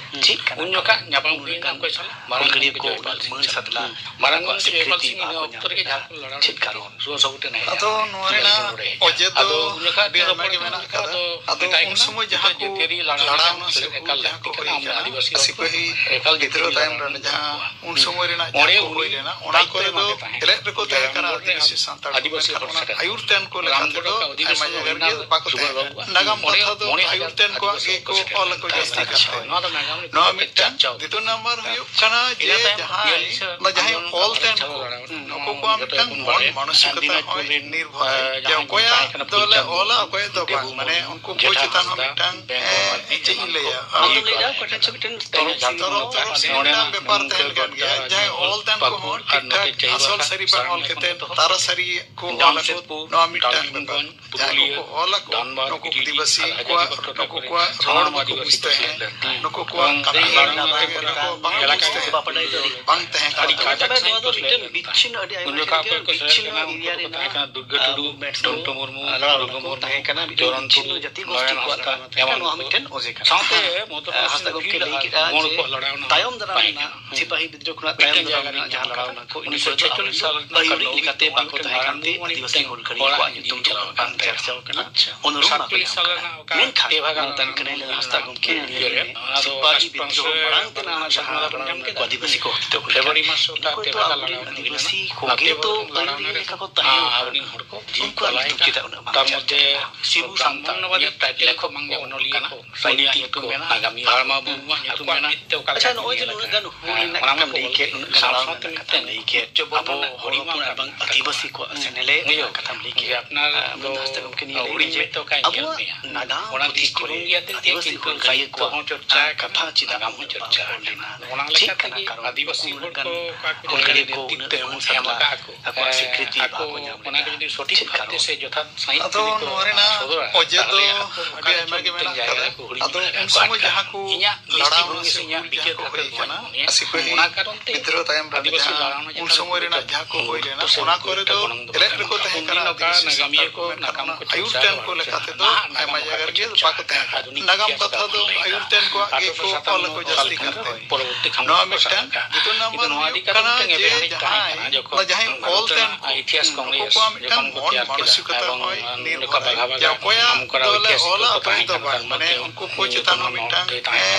ᱪᱮᱫ ᱠᱟᱱᱟ? ᱩᱱ ᱡᱚᱠᱷᱟᱜ ᱧᱟᱯᱟᱢ ᱦᱩᱭ ᱞᱮᱱᱟ ᱚᱠᱚᱭ ᱥᱟᱞᱟᱜ? ᱢᱟᱨᱟᱝ ᱦᱩᱞᱜᱟᱹᱨᱤᱭᱟᱹ ᱠᱚ ᱢᱟᱹᱱ ᱥᱟᱛᱮ ᱢᱟᱨᱟᱝ ᱟᱠᱚᱣᱟᱜ ᱢᱚᱱᱛᱨᱤ ᱥᱤᱠᱨᱤᱛᱤ ᱡᱚᱭᱯᱟᱞ ᱥᱤᱝ ᱵᱟᱠᱚ ᱤᱱᱟᱹ ᱧᱟᱢ ᱚᱠᱛᱚ ᱨᱮᱜᱮ ᱞᱮᱫᱟ᱾ ᱡᱟᱦᱟᱸ ᱠᱚ ᱞᱟᱲᱟᱣ ᱪᱮᱫ ᱞᱮᱫᱟ, ᱠᱟᱨᱚᱱ? ᱥᱩᱨ ᱥᱩᱯᱩᱨ ᱛᱮ ᱛᱟᱦᱮᱸ ᱟᱫᱚ ᱠᱟᱱᱟ᱾ ᱱᱚᱣᱟ ᱨᱮᱱᱟᱜ ᱚᱡᱮ ᱫᱚ ᱟᱫᱚ ᱩᱱ ᱡᱚᱠᱷᱟᱡ ᱟᱹᱰᱤ ᱟᱭᱢᱟ ᱜᱮ ᱢᱮᱱᱟᱜ ᱟᱠᱟᱫᱟ᱾ ᱢᱮᱛᱟᱭ ᱟᱫᱚ ᱠᱟᱱᱟ, ᱩᱱ ᱥᱚᱢᱚᱭ ᱡᱟᱦᱟᱸ ᱠᱚ ᱡᱟᱹᱛᱤᱭᱟᱹᱨᱤ ᱞᱟᱲᱟᱣ ᱞᱟᱲᱟᱣ ᱨᱮᱱᱟᱜ ᱥᱮ ᱮᱠᱟᱞ ᱦᱩᱞ ᱡᱟᱦᱟᱸ ᱞᱟᱹᱠᱛᱤ ᱠᱚ ᱠᱟᱱᱟ, ᱦᱩᱭ ᱟᱢ ᱫᱚ ᱠᱟᱱᱟ, ᱟᱹᱫᱤᱵᱟᱹᱥᱤ ᱦᱚᱲ ᱥᱤᱯᱟᱹᱦᱤ ᱠᱟᱱᱟ᱾ ᱮᱠᱟᱞ ᱡᱟᱹᱛᱤᱭᱟᱹᱨᱤ ᱵᱤᱫᱽᱨᱳᱦᱚ ᱛᱟᱭᱚᱢ ᱞᱟᱲᱟᱣ ᱨᱮᱱᱟᱜ ᱨᱮᱱᱟᱜ ᱡᱟᱦᱟᱸ ᱩᱱ ᱥᱚᱢᱚᱭ ᱨᱮᱱᱟᱜ ᱚᱸᱰᱮ ᱡᱟᱦᱟᱸ ᱠᱚ ᱩᱱᱤ ᱦᱩᱭ ᱞᱮᱱᱟ, ᱚᱱᱟ ᱫᱟᱭᱤᱛᱛᱚ ᱠᱚᱨᱮ ᱮᱢᱟ ᱫᱚ ᱯᱮ ᱛᱟᱦᱮᱸᱫ᱾ ᱮᱞᱮᱫ ᱨᱮᱠᱚ ᱛᱟᱦᱮᱸ ᱠᱟᱱᱟ ᱡᱟᱨᱟᱢᱜᱚᱲ ᱨᱮ ᱟᱹᱫᱤᱵᱟᱹᱥᱤ ᱟᱢ ᱥᱟᱱᱛᱟᱲ ᱟᱹᱫᱤᱵᱟᱹᱥᱤ ᱢᱮᱱᱠᱷᱟᱱ ᱦᱚᱲ ᱚᱱᱟ ᱥᱮᱴᱮᱨ ᱟᱹᱭᱩᱨ ᱛᱮᱱ ᱠᱚ ᱞᱮᱠᱟ ᱨᱟᱢᱜᱚᱲ ᱛᱮᱫᱚ ᱨᱮ ᱟᱹᱫᱤᱵᱟᱹᱥᱤ ᱟᱭᱢᱟ ᱡᱟᱭᱜᱟ ᱦᱩᱭᱱᱟ, ᱨᱮᱜᱮ ᱵᱟᱠᱚ ᱛᱟᱦᱮᱸ ᱠᱟᱱᱟ᱾ ᱱᱟᱜᱟᱢ ᱠᱟᱛᱷᱟ ᱫᱚ ᱟᱹᱭᱩᱨ ᱛᱮᱱ ᱠᱚᱣᱟᱜ ᱜᱮᱠᱚ ᱚᱞ ᱟᱠᱚ ᱡᱟᱹᱥᱛᱤ ᱠᱟᱛᱮ᱾ ᱱᱚᱣᱟ ᱫᱚ ᱱᱟᱜᱟᱢ ᱨᱮ ᱱᱚᱣᱟ ᱢᱤᱫᱴᱟᱝ ᱪᱟᱨᱪᱟᱣ ᱫᱤᱛᱚ ᱱᱟᱢᱵᱟᱨ ᱦᱩᱭᱩᱜ ᱠᱟᱱᱟ ᱡᱮ ᱤᱱᱟᱹ ᱛᱟᱭᱚᱢ ᱡᱟᱦᱟᱸᱭ, ᱵᱤᱭᱟᱞᱤᱥ ᱚᱱᱟ ᱡᱟᱦᱟᱸᱭ ᱚᱞ ᱛᱮᱱ ᱠᱚ, ᱱᱩᱠᱩ ᱠᱚᱣᱟᱜ ᱢᱤᱫᱴᱟᱝ ᱢᱚᱱ ᱢᱟᱱᱚᱥᱤᱠᱚᱛᱟ ᱦᱚᱸ ᱱᱤᱨᱵᱷᱚᱨᱟᱭ ᱡᱮ ᱚᱠᱚᱭᱟᱜ ᱫᱚᱞᱮ ᱚᱞᱟ, ᱚᱠᱚᱭᱟᱜ ᱫᱚ ᱵᱟᱝ᱾ ᱢᱟᱱᱮ ᱩᱱᱠᱩ ᱵᱳᱭ ᱪᱮᱛᱟᱱ ᱦᱚᱸ ᱢᱤᱫᱴᱟᱝ, ᱮ, ᱪᱮᱫ ᱤᱧ ᱞᱟᱹᱭᱟ, ᱟᱢ ᱫᱚᱢ ᱞᱟᱹᱭ ᱫᱟ ᱚᱠᱟᱴᱟᱜ ᱪᱷᱚᱵᱤ ᱴᱷᱮᱱ ᱛᱚᱨᱚᱯ, ᱛᱚᱨᱚᱯ ᱥᱮ ᱢᱤᱫᱴᱟᱝ ᱵᱮᱯᱟᱨ ᱛᱟᱦᱮᱱ ᱠᱟᱱ ᱜᱮᱭᱟ᱾ ᱡᱟᱦᱟᱸᱭ ᱚᱞ ᱛᱟᱦᱮᱱ ᱠᱚᱦᱚᱸ ᱴᱷᱤᱠ ᱴᱷᱟᱠ ᱟᱥᱚᱞ ᱥᱟᱹᱨᱤ ᱵᱟᱝ ᱚᱞ ᱠᱟᱛᱮ ᱛᱟᱨᱟ ᱥᱟᱹᱨᱤ ᱠᱚ ᱚᱞ ᱟᱠᱚ, ᱱᱚᱣᱟ ᱢᱤᱫᱴᱟᱝ ᱵᱮᱯᱟᱨ᱾ ᱡᱟᱦᱟᱸᱭ ᱠᱚᱠᱚ ᱚᱞ ᱟᱠᱚ, ᱱᱩᱠᱩ ᱟᱹᱫᱤᱵᱟᱹᱥᱤ ᱠᱚᱣᱟᱜ, ᱱᱩᱠᱩ ᱠᱚᱣᱟᱜ ᱨᱚᱲ ᱵᱟᱠᱚ ᱵᱩᱡᱽ ᱛᱟᱦᱮᱸᱫ, ᱱᱩᱠᱩ ᱠᱚᱣᱟᱜ ᱠᱟᱹᱢᱤ ᱦᱚᱨᱟ ᱵᱟᱠᱚ ᱵᱟᱰᱟᱭ ᱛᱟᱦᱮᱸᱫ, ᱵᱟᱝ ᱵᱩᱡᱽ ᱛᱟᱦᱮᱸᱫ, ᱵᱟᱝ ᱛᱟᱦᱮᱸ ᱠᱟᱱᱟ᱾ ᱛᱚᱵᱮ ᱱᱚᱣᱟ ᱫᱚ ᱢᱤᱫᱴᱮᱱ ᱵᱤᱪᱷᱤᱱᱱᱚ, ᱟᱹᱰᱤ ᱟᱭᱢᱟ ᱡᱟᱭᱜᱟ ᱨᱮ ᱵᱤᱪᱷᱤᱱᱱᱚ ᱮᱨᱤᱭᱟ ᱨᱮᱱᱟᱜ, ᱟᱸ, ᱢᱮᱴᱥ ᱠᱚ ᱞᱟᱲᱟᱣ ᱞᱮᱫᱟ ᱠᱚ, ᱛᱟᱦᱮᱸ ᱠᱟᱱᱟ ᱢᱤᱫᱴᱮᱱ ᱵᱤᱪᱷᱤᱱᱱᱚ ᱡᱟᱹᱛᱤ ᱜᱳᱥᱴᱤ ᱠᱚᱣᱟᱜ ᱞᱟᱲᱟᱣ ᱨᱮᱱᱟᱜ ᱠᱟᱛᱷᱟ, ᱱᱚᱣᱟ ᱦᱚᱸ ᱢᱤᱫᱴᱮᱱ ᱚᱡᱮ ᱠᱟᱱᱟ᱾ ᱥᱟᱶᱛᱮ ᱢᱚᱦᱚᱛᱚᱨ ᱦᱟᱸᱥᱫᱟ ᱜᱚᱢᱠᱮ ᱞᱟᱹᱭ ᱠᱮᱫᱟ ᱡᱮ ᱛᱟᱭᱚᱢ ᱫᱟᱨᱟᱢ ᱨᱮᱱᱟᱜ ᱥᱤᱯᱟᱹᱦᱤ ᱵᱤᱫᱽᱨᱳᱦ ᱠᱷᱚᱱᱟᱜ ᱛᱟᱭᱚᱢ ᱫᱟᱨᱟᱢ ᱨᱮᱱᱟᱜ ᱡᱟᱦᱟᱸ ᱞᱟᱲᱟᱣ ᱨᱮᱱᱟᱜ ᱠᱚ, ᱤᱱᱟᱹ ᱠᱚᱨᱮ ᱫᱚ ᱟᱹᱣᱨᱤ ᱞᱮᱠᱟᱛᱮ ᱵᱟᱠᱚ ᱛᱟᱦᱮᱸ ᱠᱟᱱᱛᱮ ᱟᱹᱫᱤᱵᱟᱹᱥᱤ ᱦᱩᱞᱜᱟᱹᱨᱤᱭᱟᱹ ᱠᱚᱣᱟᱜ ᱧᱩᱛᱩᱢ ᱫᱚ ᱵᱟᱝ ᱪᱟᱨᱪᱟᱣ ᱠᱟᱱᱟ᱾ ᱚᱱᱩᱨᱩᱫᱷ ᱵᱟᱠᱚ ᱧᱟᱢ ᱠᱟᱱᱟ᱾ ᱢᱮᱱᱠᱷᱟᱱ ᱱᱚᱣᱟ ᱛᱟᱹᱞᱤᱠᱟ ᱨᱮ ᱦᱟᱸᱥᱫᱟ ᱜᱚᱢᱠᱮ ᱞᱟᱹᱭ ᱠᱮᱫᱟ, ᱥᱤᱯᱟᱹᱦᱤ ᱵᱤᱫᱽᱨᱳᱦᱚ ᱢᱟᱲᱟᱝ ᱛᱮᱱᱟᱜ ᱡᱟᱦᱟᱸ ᱞᱟᱲᱟᱣ ᱨᱮᱱᱟᱜ ᱠᱚ ᱟᱹᱫᱤᱵᱟᱹᱥᱤ ᱠᱚ ᱦᱚᱛᱮᱛᱮ ᱦᱩᱭ ᱞᱮᱱᱟ, ᱩᱱᱠᱩ ᱛᱚ ᱟᱵᱚᱨᱮᱱ ᱟᱹᱫᱤᱵᱟᱹᱥᱤ ᱠᱚᱜᱮ ᱛᱚ ᱟᱹᱭᱩᱨᱤᱭᱟᱹ ᱞᱮᱠᱟ ᱠᱚ ᱛᱟᱦᱮᱸ ᱠᱟᱱᱟ᱾ ᱩᱱᱠᱩᱣᱟᱜ ᱧᱩᱛᱩᱢ ᱪᱮᱫᱟᱜ ᱩᱱᱟᱹᱜ ᱵᱟᱝ ᱪᱟᱨᱪᱟᱜ ᱠᱟᱱᱟ? ᱥᱤᱵᱩ ᱥᱟᱱᱛᱟᱲ ᱞᱮᱠᱷᱚᱠ ᱵᱟᱝ ᱜᱮ ᱚᱱᱚᱞᱤᱭᱟᱹ ᱠᱚ, ᱩᱱᱤᱭᱟᱜ ᱧᱩᱛᱩᱢ ᱢᱮᱱᱟᱜᱼᱟ, ᱱᱟᱜᱟᱢᱤᱭᱟᱹ ᱫᱷᱟᱨᱢᱟ ᱢᱩᱨᱢᱩᱣᱟᱜ ᱧᱩᱛᱩᱢ ᱢᱮᱱᱟᱜᱼᱟ᱾ ᱟᱪᱪᱷᱟ, ᱱᱚᱜᱼᱚᱭ ᱡᱮ ᱱᱩᱱᱟᱹᱜ ᱜᱟᱱ ᱦᱩᱞ ᱨᱮᱱᱟᱜ ᱠᱟᱛᱷᱟᱢ ᱞᱟᱹᱭ ᱠᱮᱫ, ᱩᱱᱟᱹᱜ ᱜᱟᱱ ᱞᱟᱲᱟᱣ ᱨᱮᱱᱟᱜ ᱠᱟᱛᱷᱟᱢ ᱞᱟᱹᱭ ᱠᱮᱫ, ᱟᱵᱚ ᱦᱚᱲ ᱦᱚᱯᱚᱱ ᱟᱨ ᱵᱟᱝ ᱟᱹᱫᱤᱵᱟᱹᱥᱤ ᱠᱚᱣᱟᱜ ᱥᱮᱱᱮᱞᱮ ᱨᱮᱱᱟᱜ ᱠᱟᱛᱷᱟᱢ ᱞᱟᱹᱭ ᱠᱮᱫ, ᱟᱯᱱᱟᱨ ᱢᱮᱱ ᱦᱟᱸᱥᱫᱟ ᱜᱚᱢᱠᱮ ᱱᱤᱭᱟᱹ ᱞᱟᱹᱭ ᱦᱩᱰᱤᱧ ᱡᱮ ᱢᱮᱫ ᱛᱮ ᱚᱠᱟᱭ ᱧᱮᱞ ᱟᱵᱚᱣᱟᱜ ᱢᱮᱭᱟ? ᱱᱟᱜᱟᱢ ᱚᱱᱟ ᱯᱩᱛᱷᱤ ᱫᱤᱥ ᱠᱚᱨᱮ ᱡᱤᱵᱚᱱ ᱜᱮ ᱟᱛᱮ ᱟᱹᱫᱤᱵᱟᱹᱥᱤ ᱪᱮᱫ ᱦᱩᱞᱜᱟᱹᱨᱤᱭᱟᱹ ᱠᱚᱣᱟᱜ ᱠᱟᱛᱷᱟ ᱪᱮᱫᱟᱜ ᱱᱟᱜᱟᱢ ᱦᱚᱸ ᱩᱱᱟᱹᱜ ᱵᱟᱝ ᱪᱚᱨᱪᱟ ᱚᱞ ᱞᱮᱱᱟ? ᱱᱚᱜᱼᱚ ᱱᱟ ᱪᱮᱫ ᱞᱮᱠᱟ ᱠᱟᱱᱟ ᱛᱮᱜᱮ ᱠᱟᱨᱚᱱ? ᱟᱹᱫᱤᱵᱟᱹᱥᱤ ᱩᱱᱠᱩ ᱦᱚᱲ ᱩᱱᱟᱹᱜ ᱠᱚ ᱜᱟᱱ ᱚᱠᱟ ᱠᱚ ᱡᱟᱭᱜᱟ ᱨᱮ ᱦᱩᱞᱜᱟᱹᱨᱤᱭᱟᱹ ᱠᱚ ᱱᱮᱛᱨᱤᱛᱵ ᱩᱱᱟᱹᱜ ᱮᱢ ᱦᱚᱸ ᱮᱢ ᱥᱟᱞᱟ ᱟᱠᱟᱫ ᱠᱚ, ᱟᱠᱚᱣᱟᱜ ᱮ, ᱥᱤᱠᱨᱤᱛᱤ ᱟᱠᱚ ᱵᱟᱠᱚ ᱧᱟᱢ ᱚᱱᱟ ᱞᱮᱫᱟ᱾ ᱜᱮ ᱡᱩᱫᱤ ᱥᱚᱴᱷᱤᱠ ᱪᱮᱫ ᱵᱷᱟᱵᱽᱛᱮ ᱠᱟᱨᱚᱱ? ᱥᱮ ᱡᱚᱛᱷᱟᱛ ᱥᱟᱺᱦᱤᱡ ᱟᱫᱚ ᱡᱩᱫᱤ ᱠᱚ ᱱᱚᱣᱟ ᱨᱮᱱᱟᱜ ᱥᱚᱫᱚᱨᱟ, ᱚᱡᱮ ᱫᱚ ᱛᱟᱦᱚᱞᱮ ᱟᱠᱚ ᱚᱠᱟ ᱟᱹᱰᱤ ᱨᱮᱪᱚ ᱟᱭᱢᱟ ᱜᱮ ᱢᱤᱫᱴᱟᱝ ᱢᱮᱱᱟᱜ ᱡᱟᱭᱜᱟ ᱟᱠᱟᱫᱟ᱾ ᱨᱮᱠᱚ ᱦᱩᱰᱤᱧ ᱟᱫᱚ ᱫᱟᱲᱮᱭᱟᱜᱼᱟ᱾ ᱩᱱ ᱥᱚᱢᱚᱭ ᱡᱟᱦᱟᱸ ᱠᱚ ᱤᱧᱟᱹᱜ ᱞᱟᱲᱟᱣ ᱫᱨᱤᱥᱴᱤᱵᱷᱚᱝᱜᱤ ᱥᱮ ᱥᱮ ᱤᱧᱟᱹᱜ ᱦᱩᱞ ᱡᱟᱦᱟᱸ ᱵᱤᱪᱟᱹᱨ ᱠᱚ ᱠᱟᱛᱮ ᱦᱩᱭ ᱫᱚ ᱠᱟᱱᱟ, ᱵᱟᱹᱱᱩᱜ ᱱᱤᱭᱟᱹ᱾ ᱥᱤᱯᱟᱹᱦᱤ ᱚᱱᱟ ᱠᱟᱨᱚᱱ ᱛᱮ ᱵᱤᱫᱽᱨᱳᱦᱚ ᱛᱟᱭᱚᱢ ᱨᱮ ᱟᱹᱫᱤᱵᱟᱹᱥᱤ ᱡᱟᱦᱟᱸ ᱞᱟᱲᱟᱣ ᱨᱮᱱᱟᱜ ᱩᱱ ᱡᱟᱦᱟᱸ ᱥᱚᱢᱚᱭ ᱨᱮᱱᱟᱜ ᱡᱟᱦᱟᱸ ᱠᱚ ᱦᱩᱭ ᱞᱮᱱᱟ, ᱚᱱᱟ ᱠᱚᱨᱮ ᱫᱚ ᱮᱞᱮᱫ ᱨᱮᱠᱚ ᱛᱟᱦᱮᱸ ᱠᱟᱱᱟ ᱩᱱᱫᱤᱱ ᱚᱠᱟ ᱟᱹᱫᱤᱵᱟᱹᱥᱤ ᱱᱟᱜᱟᱢᱤᱭᱟᱹ ᱥᱟᱱᱛᱟᱲ ᱠᱚ, ᱠᱚ, ᱢᱮᱱᱠᱷᱟᱱ ᱱᱟᱜᱟᱢ ᱚᱱᱟ ᱠᱚ ᱟᱹᱭᱩᱨ ᱪᱚᱨᱪᱟ ᱛᱮᱱ ᱠᱚ ᱵᱟᱝ ᱞᱮᱠᱟ ᱪᱚᱨᱪᱟ ᱛᱮᱫᱚ ᱠᱟᱱᱟ᱾ ᱟᱭᱢᱟ ᱟᱫᱚ ᱡᱟᱭᱜᱟ ᱨᱮᱜᱮ ᱥᱟᱪᱟᱨᱦᱮᱫ ᱵᱟᱠᱚ ᱛᱟᱦᱮᱸ ᱠᱟᱱᱟ᱾ ᱟᱫᱚ ᱱᱤᱛ ᱱᱟᱜᱟᱢ ᱤᱛᱤᱦᱟᱥ ᱠᱟᱛᱷᱟ ᱫᱚ ᱵᱟᱠᱚ ᱟᱹᱭᱩᱨ ᱛᱮᱱ ᱠᱚᱣᱟᱜ ᱜᱮᱠᱚ ᱚᱞ ᱟᱠᱚ ᱡᱟᱹᱥᱛᱤ ᱠᱟᱨᱛᱮ᱾ ᱱᱚᱣᱟ ᱢᱤᱫᱴᱟᱝ ᱫᱤᱛᱚ ᱱᱟᱢᱵᱟᱨ ᱦᱩᱭᱩᱜ ᱠᱟᱱᱟ᱾ ᱟᱫᱚ ᱱᱚᱣᱟ ᱫᱤᱠ ᱠᱟᱱᱟ ᱡᱮ ᱡᱟᱦᱟᱸᱭ, ᱚᱱᱟ ᱡᱟᱦᱟᱸᱭ ᱚᱞ ᱛᱮ ᱩᱱᱠᱩ, ᱤᱛᱤᱦᱟᱥ ᱠᱚᱝᱜᱨᱮᱥ ᱱᱩᱠᱩ ᱠᱚᱣᱟᱜ ᱢᱤᱫᱴᱟᱝ ᱢᱚᱱ ᱢᱟᱱᱚᱥᱤᱠᱚᱛᱟ ᱦᱚᱸ ᱱᱤᱨᱵᱷᱚᱨᱟᱭ ᱡᱮ ᱚᱠᱚᱭᱟᱜ ᱫᱚᱞᱮ ᱚᱞᱟ ᱚᱠᱚᱭ ᱫᱚ ᱵᱟᱝ, ᱢᱟᱱᱮ ᱩᱱᱠᱩ ᱠᱚ ᱪᱮᱛᱟᱱ ᱢᱤᱫᱴᱟᱝ, ᱮ,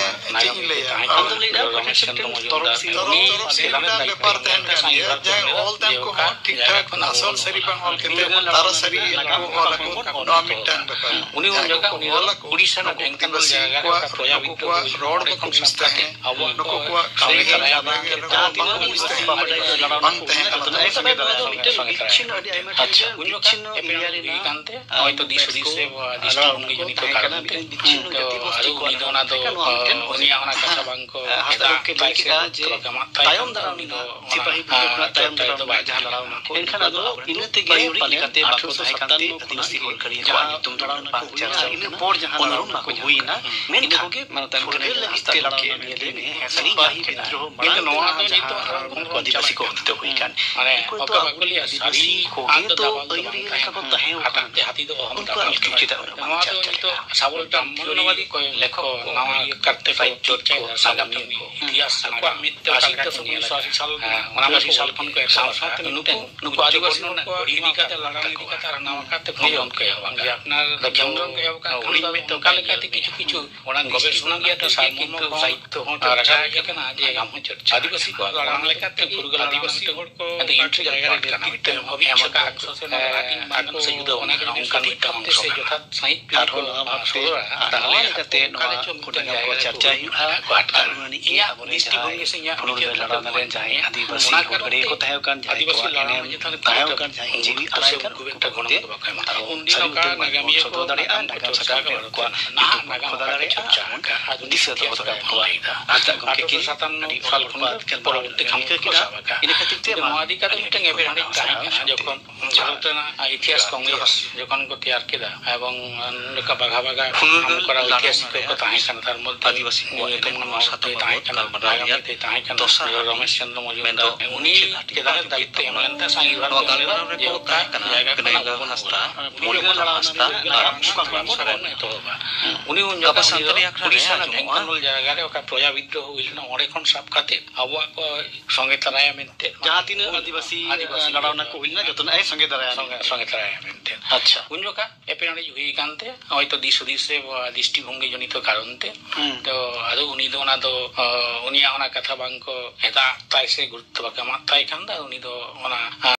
ᱪᱮᱫ ᱤᱧ ᱞᱟᱹᱭᱟ, ᱟᱢ ᱫᱚ ᱞᱟᱹᱭ ᱫᱟ ᱚᱠᱟ ᱴᱷᱮᱱ ᱪᱚᱝ ᱛᱚᱨᱚᱠ ᱥᱤᱧ ᱛᱚᱨᱚᱠ ᱥᱤᱧ ᱨᱮᱱᱟᱜ ᱵᱮᱯᱟᱨ ᱛᱟᱦᱮᱱ ᱠᱟᱱ ᱜᱮᱭᱟ, ᱡᱟᱦᱟᱸᱭ ᱚᱞ ᱛᱮ ᱩᱱᱠᱩ ᱦᱚᱸ ᱴᱷᱤᱠ ᱴᱷᱟᱠ ᱟᱥᱚᱞ ᱥᱟᱹᱨᱤ ᱵᱟᱝ ᱚᱞ ᱠᱟᱛᱮ ᱛᱟᱨᱟ ᱥᱟᱹᱨᱤ ᱩᱱᱠᱩ ᱚᱞ ᱟᱠᱚ, ᱱᱚᱣᱟ ᱢᱤᱫᱴᱟᱝ ᱵᱮᱯᱟᱨ᱾ ᱩᱱᱤ ᱩᱱ ᱡᱚᱠᱷᱟᱜ ᱩᱱᱤ ᱫᱚ ᱚᱞ ᱟᱠᱚ, ᱳᱰᱤᱥᱟ ᱨᱮᱱᱟᱜ ᱱᱩᱠᱩ ᱰᱷᱮᱝᱠᱟᱱᱟᱞ ᱟᱹᱫᱤᱵᱟᱹᱥᱤ ᱡᱟᱭᱜᱟ ᱨᱮ ᱠᱚᱣᱟᱜ, ᱚᱠᱟ ᱯᱨᱚᱡᱟ ᱱᱩᱠᱩ ᱵᱤᱫᱽᱫᱨᱳᱦᱚ ᱠᱚᱣᱟᱜ ᱨᱚᱲ ᱵᱟᱠᱚ ᱵᱩᱡᱽ ᱛᱟᱦᱮᱸᱫ, ᱱᱩᱠᱩ ᱠᱚᱣᱟᱜ ᱠᱟᱹᱢᱤ ᱠᱟᱹᱢᱤ ᱦᱚᱨᱟ ᱡᱟᱦᱟᱸ ᱵᱟᱝ ᱠᱚ ᱵᱩᱡᱽ ᱛᱟᱦᱮᱸᱫ, ᱵᱟᱝ ᱛᱟᱦᱮᱸ ᱠᱟᱱᱟ᱾ ᱟᱪᱪᱷᱟ, ᱩᱱ ᱡᱚᱠᱷᱟᱜ ᱮᱯᱮᱢ ᱦᱩᱭ ᱠᱟᱱᱛᱮ ᱦᱚᱭᱛᱚ ᱫᱤᱥ ᱦᱩᱫᱤᱥ ᱨᱮ ᱫᱤᱥᱴᱤ ᱵᱷᱚᱝᱜᱤ ᱡᱚᱱᱤᱛ ᱠᱟᱨᱚᱱ ᱛᱮ, ᱛᱚ ᱟᱫᱚ ᱩᱱᱤ ᱫᱚ ᱚᱱᱟ ᱫᱚ, ᱩᱱᱤᱭᱟᱜ ᱚᱱᱟ ᱠᱟᱛᱷᱟ ᱵᱟᱝ ᱠᱚ ᱮᱴᱟᱜ ᱴᱨᱟᱭᱤᱵᱽ ᱥᱮ ᱜᱨᱩᱯ ᱠᱚ ᱮᱢᱟᱜ ᱛᱟᱭ ᱠᱷᱟᱱ ᱫᱚ ᱩᱱᱤ ᱫᱚ ᱚᱱᱟ ᱪᱚᱨᱪᱟ ᱨᱮᱫᱚ ᱵᱟᱭ ᱛᱟᱦᱮᱸ ᱠᱟᱱᱟ᱾ ᱮᱱᱠᱷᱟᱱ ᱟᱫᱚ ᱤᱱᱟᱹ ᱛᱮᱜᱮ ᱯᱟᱹᱭᱩᱨᱤ ᱞᱮᱠᱟᱛᱮ ᱵᱟᱠᱚ ᱥᱟᱛᱟᱱᱱᱚ ᱠᱷᱚᱱᱟᱜ ᱟᱹᱫᱤᱵᱟᱹᱥᱤ ᱦᱩᱞᱜᱟᱹᱨᱤᱭᱟᱹ ᱠᱚᱣᱟᱜ ᱧᱩᱛᱩᱢ ᱫᱚ ᱵᱟᱝ ᱪᱟᱨᱪᱟ ᱞᱮᱱᱟ᱾ ᱤᱱᱟᱹ ᱯᱚᱨ ᱡᱟᱦᱟᱸ ᱞᱟᱲᱟᱣ ᱠᱚ ᱦᱩᱭᱱᱟ, ᱢᱮᱱᱠᱷᱟᱱ ᱯᱷᱩᱨᱜᱟᱹᱞ ᱞᱟᱹᱜᱤᱫ ᱛᱮ ᱞᱟᱲᱟᱣ ᱞᱮᱱᱟ ᱱᱤᱭᱟᱹ ᱞᱟᱹᱭ ᱢᱮ, ᱥᱟᱹᱨᱤ ᱠᱤᱱᱛᱩ ᱱᱚᱣᱟ ᱫᱚ ᱱᱤᱛᱚᱜ ᱟᱨ ᱠᱚ ᱟᱹᱫᱤᱵᱟᱹᱥᱤ ᱠᱚ ᱦᱚᱛᱮᱛᱮ ᱦᱩᱭ ᱠᱟᱱ᱾ ᱢᱟᱱᱮ ᱩᱱᱠᱩ ᱚᱠᱟ ᱫᱚ ᱵᱟᱠᱚ ᱞᱟᱹᱭᱟ, ᱥᱟᱹᱨᱤ ᱠᱚᱜᱮ ᱟᱫ ᱫᱚ ᱫᱟᱵᱟᱝ ᱫᱚ ᱯᱟᱹᱭᱩᱨᱤᱭᱟᱹ ᱵᱟᱝ ᱞᱮᱠᱟ ᱠᱚ ᱛᱟᱦᱮᱸ ᱛᱟᱦᱮᱸ ᱠᱟᱱᱟ᱾ ᱦᱟᱴᱟᱜ ᱛᱮ ᱦᱟᱹᱛᱤ ᱫᱚ ᱚᱦᱚᱢ ᱩᱱᱠᱩᱣᱟᱜ ᱫᱟᱵᱟᱝ ᱧᱩᱛᱩᱢ ᱠᱮᱭᱟ᱾ ᱪᱮᱫᱟᱜ ᱩᱱᱟᱹᱜ ᱱᱚᱣᱟ ᱵᱟᱝ ᱫᱚ ᱪᱟᱨᱪᱟ ᱱᱤᱛᱚᱜ ᱞᱮᱱᱟ? ᱥᱟᱵᱚᱞ ᱴᱟᱢ ᱢᱚᱱᱚᱵᱟᱫᱤ ᱠᱚ ᱞᱮᱠᱷᱚ ᱱᱟᱣᱟ ᱠᱟᱨᱛᱮ ᱠᱚ ᱪᱚᱨᱪᱟᱭᱮᱫᱟ, ᱥᱟᱵᱚᱞ ᱴᱟᱢ ᱤᱛᱤᱦᱟᱥ ᱟᱠᱚᱣᱟᱜ ᱢᱤᱫ ᱛᱮ ᱚᱠᱟ ᱞᱮᱠᱟ ᱠᱚ ᱧᱮᱞᱟ᱾ ᱦᱮᱸ, ᱚᱱᱟ ᱠᱚ ᱥᱟᱞ ᱠᱷᱚᱱ ᱠᱚ ᱮᱛᱚᱦᱚᱵ ᱟᱠᱟᱫᱟ᱾ ᱱᱩᱠᱩ, ᱱᱩᱠᱩ ᱟᱹᱫᱤᱵᱟᱹᱥᱤ ᱦᱚᱲ ᱠᱚᱣᱟᱜ ᱤᱫᱤ ᱠᱟᱛᱮ, ᱞᱟᱲᱟᱣ ᱤᱫᱤ ᱠᱟᱛᱮ ᱟᱨ ᱱᱟᱣᱟ ᱠᱟᱨᱛᱮ ᱠᱷᱚᱸᱫᱽᱨᱚᱱ ᱠᱚ ᱮᱦᱚᱵ ᱟᱠᱟᱫᱟ᱾ ᱡᱮ ᱟᱯᱱᱟᱨ ᱠᱷᱚᱸᱫᱽᱨᱚᱱ ᱠᱚ ᱮᱦᱚᱵ ᱟᱠᱟᱫ ᱠᱷᱟᱱ ᱫᱚ ᱚᱱᱠᱟ ᱞᱮᱠᱟᱛᱮ ᱠᱤᱪᱷᱩ ᱠᱤᱪᱷᱩ ᱚᱱᱟ ᱜᱚᱵᱮᱥᱚᱱᱟ ᱜᱮᱭᱟ ᱛᱚ, ᱥᱟᱭᱤᱱᱥ ᱠᱤᱱᱛᱩ ᱥᱟᱦᱤᱛᱛᱚ ᱦᱚᱸ ᱨᱟᱠᱟᱵ ᱦᱮᱡ ᱟᱠᱟᱱᱟ ᱡᱮ ᱟᱹᱫᱤᱵᱟᱹᱥᱤ ᱠᱚᱣᱟᱜ ᱞᱟᱲᱟᱝ ᱞᱮᱠᱟᱛᱮ ᱯᱷᱩᱨᱜᱟᱹᱞ ᱟᱹᱫᱤᱵᱟᱹᱥᱤ ᱦᱚᱲ ᱠᱚ ᱮᱱᱛᱮ ᱤᱱᱴᱨᱤ ᱡᱟᱭᱜᱟ ᱨᱮ ᱮᱢ ᱟᱠᱟᱫ ᱠᱚ, ᱮ, ᱟᱠᱚ ᱥᱮ ᱚᱱᱟ ᱫᱚ ᱟᱹᱰᱤ ᱢᱟᱨᱟᱝ ᱥᱮ ᱡᱩᱫᱟᱹ ᱚᱱᱟ ᱚᱱᱠᱟᱱ ᱢᱤᱫᱴᱟᱝ ᱚᱝᱥᱚ ᱠᱟᱱᱟ᱾ ᱟᱨᱦᱚᱸ ᱱᱚᱣᱟ ᱵᱷᱟᱵᱛᱮ ᱟᱨ ᱱᱚᱣᱟ ᱞᱮᱠᱟᱛᱮ ᱱᱚᱣᱟ ᱠᱚ ᱪᱟᱨᱪᱟ ᱦᱩᱭᱩᱜᱼᱟ᱾ ᱟᱨ ᱩᱱ ᱟᱹᱱᱤᱡ ᱜᱮ ᱟᱵᱚᱨᱮᱱ ᱡᱟᱦᱟᱸᱭ ᱯᱷᱩᱨᱜᱟᱹᱞ ᱞᱟᱲᱟᱣ ᱨᱮᱱ ᱡᱟᱦᱟᱸᱭ ᱟᱹᱫᱤᱵᱟᱹᱥᱤ ᱦᱩᱞᱜᱟᱹᱨᱤᱭᱟᱹ ᱠᱚ ᱛᱟᱦᱮᱸ ᱠᱟᱱ, ᱡᱟᱦᱟᱸᱭ ᱠᱚᱣᱟᱜ ᱮᱱᱮᱢ ᱛᱟᱦᱮᱸ ᱠᱟᱱ, ᱡᱟᱦᱟᱸᱭ ᱩᱱᱠᱩ ᱠᱚ ᱟᱨᱦᱚᱸ ᱥᱟᱹᱨᱤ ᱩᱛᱟᱹᱨ ᱢᱟᱱᱮ ᱵᱚᱱ ᱥᱚᱫᱚᱨ ᱫᱟᱲᱮᱭᱟᱜᱼᱟ, ᱱᱟᱜᱟᱢ ᱥᱟᱠᱟᱢ ᱨᱮ ᱩᱱᱠᱩᱣᱟᱜ ᱧᱩᱛᱩᱢ ᱠᱚ ᱠᱷᱚᱫᱟ ᱫᱟᱲᱮᱭᱟᱜᱼᱟ ᱟᱨ ᱵᱚᱱ ᱫᱤᱥᱟᱹ ᱫᱚᱦᱚ ᱫᱟᱲᱮᱭᱟᱜᱼᱟ᱾ ᱟᱨ ᱜᱚᱢᱠᱮ ᱠᱤ ᱟᱹᱰᱤ ᱥᱟᱞ ᱠᱷᱚᱱ ᱜᱮ ᱯᱚᱨᱚᱵᱚᱨᱛᱤ ᱠᱷᱚᱱ ᱠᱚ ᱠᱷᱚᱫᱟ᱾ ᱤᱱᱟᱹ ᱠᱷᱟᱹᱛᱤᱨ ᱛᱮ ᱢᱟ ᱱᱚᱣᱟ ᱤᱫᱤ ᱠᱟᱛᱮ ᱢᱤᱫᱴᱟᱝ ᱮᱯᱮᱨᱦᱮᱸᱰᱮᱡ ᱛᱟᱦᱮᱸ ᱠᱟᱱᱟ, ᱡᱚᱠᱷᱚᱱ ᱵᱷᱟᱨᱚᱛ ᱨᱮᱱᱟᱜ ᱤᱛᱤᱦᱟᱥ ᱠᱚᱝᱜᱨᱮᱥ ᱡᱚᱠᱷᱚᱱ ᱠᱚ ᱛᱮᱭᱟᱨ ᱠᱮᱫᱟ ᱮᱵᱚᱝ ᱱᱚᱝᱠᱟ ᱵᱟᱜᱷᱟ ᱵᱟᱜᱷᱟ ᱱᱟᱢ ᱠᱚᱨᱟ ᱤᱛᱤᱦᱟᱥᱤᱠ ᱠᱚ ᱛᱟᱦᱮᱸ ᱠᱟᱱᱟ, ᱛᱟᱨ ᱢᱚᱫᱽᱫᱷᱮ ᱟᱹᱫᱤᱵᱟᱹᱥᱤ ᱠᱚᱣᱟᱜ ᱧᱩᱛᱩᱢ ᱮᱱᱮᱢ ᱱᱚᱣᱟ ᱥᱟᱛᱟᱢ ᱛᱮ ᱛᱟᱦᱮᱸ ᱠᱟᱱᱟ, ᱫᱚᱥᱟᱨ ᱱᱟᱜᱟᱢᱤᱭᱟᱹ ᱛᱮ ᱛᱟᱦᱮᱸ ᱠᱟᱱᱟ ᱫᱚᱥᱟᱨ ᱨᱚᱢᱮᱥ ᱪᱚᱸᱫᱽᱨᱚ ᱢᱚᱡᱩᱢᱫᱟᱨ, ᱢᱮᱱᱫᱚ ᱩᱱᱤ ᱪᱮᱫᱟᱜ ᱫᱟᱭᱤᱛᱛᱚ ᱮᱢ ᱞᱮᱱ ᱛᱟᱭᱟ ᱥᱟᱸᱜᱤ ᱵᱷᱟᱨᱚᱛ ᱱᱚᱣᱟ ᱜᱟᱞᱢᱟᱨᱟᱣ ᱨᱮ ᱡᱮ ᱚᱠᱟ ᱡᱟᱭᱜᱟ ᱠᱷᱚᱱᱟᱜ ᱵᱚᱱ ᱦᱟᱥᱫᱟ, ᱩᱱᱤ ᱡᱚᱠᱷᱚᱱ ᱢᱚᱬᱤᱞᱟᱞ ᱦᱟᱸᱥᱫᱟ ᱟᱨ ᱥᱩᱠᱩᱢᱟᱨ ᱥᱚᱨᱮᱱ ᱮᱛᱚᱦᱚᱵᱟ᱾ ᱩᱱᱤ ᱩᱱ ᱡᱚᱠᱷᱚᱱ ᱜᱟᱯᱟ ᱥᱟᱱᱛᱟᱲᱤ ᱟᱠᱷᱲᱟ ᱨᱮ ᱰᱷᱮᱝᱠᱟᱱᱟᱞ ᱡᱟᱭᱜᱟ ᱨᱮ ᱚᱠᱟ ᱯᱨᱚᱡᱟ ᱵᱤᱫᱽᱨᱳᱦᱚ ᱦᱩᱭ ᱞᱮᱱᱟ, ᱚᱸᱰᱮ ᱠᱷᱚᱱ ᱥᱟᱵ ᱠᱟᱛᱮ ᱟᱵᱚᱣᱟᱜ ᱠᱚ ᱥᱚᱸᱜᱮ ᱛᱟᱨᱟᱭᱟ ᱢᱮᱱᱛᱮ᱾ ᱡᱟᱦᱟᱸ ᱛᱤᱱᱟᱹᱜ ᱦᱩᱞ ᱟᱹᱫᱤᱵᱟᱹᱥᱤ, ᱟᱹᱫᱤᱵᱟᱹᱥᱤ ᱞᱟᱲᱟᱣᱱᱟ ᱠᱚ ᱦᱩᱭ ᱞᱮᱱᱟ, ᱡᱚᱛᱚᱱᱟᱜ ᱮ ᱥᱚᱸᱜᱮ ᱛᱟᱨᱟᱭᱟ ᱥᱚᱸᱜᱮ, ᱢᱮᱱᱛᱮ᱾ ᱥᱚᱸᱜᱮ ᱛᱟᱨᱟᱭᱟ ᱢᱮᱱᱛᱮ᱾ ᱟᱪᱪᱷᱟ᱾ ᱩᱱ ᱡᱚᱠᱷᱟ ᱮᱯᱮᱨᱦᱮᱸᱰᱮᱡ ᱦᱩᱭ ᱟᱠᱟᱱ ᱛᱮ, ᱦᱚᱭᱛᱚ ᱫᱤᱥ ᱦᱩᱫᱤᱥ ᱥᱮ, ᱟ, ᱫᱨᱤᱥᱴᱤᱵᱷᱚᱝᱜᱤ ᱡᱚᱱᱤᱛᱚ ᱠᱟᱨᱚᱱ ᱛᱮ᱾ ᱦᱩᱸ᱾ ᱛᱚ, ᱟᱫᱚ ᱩᱱᱤ ᱫᱚ ᱚᱱᱟ ᱫᱚ, ᱟ, ᱩᱱᱤᱭᱟᱜ ᱚᱱᱟ ᱠᱟᱛᱷᱟ ᱵᱟᱝ ᱠᱚ ᱦᱮᱛᱟᱜ ᱛᱟᱭ ᱥᱮ ᱜᱩᱨᱩᱛᱛᱚ ᱵᱟᱠᱚ ᱮᱢᱟᱜ ᱛᱟᱭ ᱠᱷᱟᱱ ᱫᱚ, ᱩᱱᱤ ᱫᱚ ᱚᱱᱟ, ᱟ,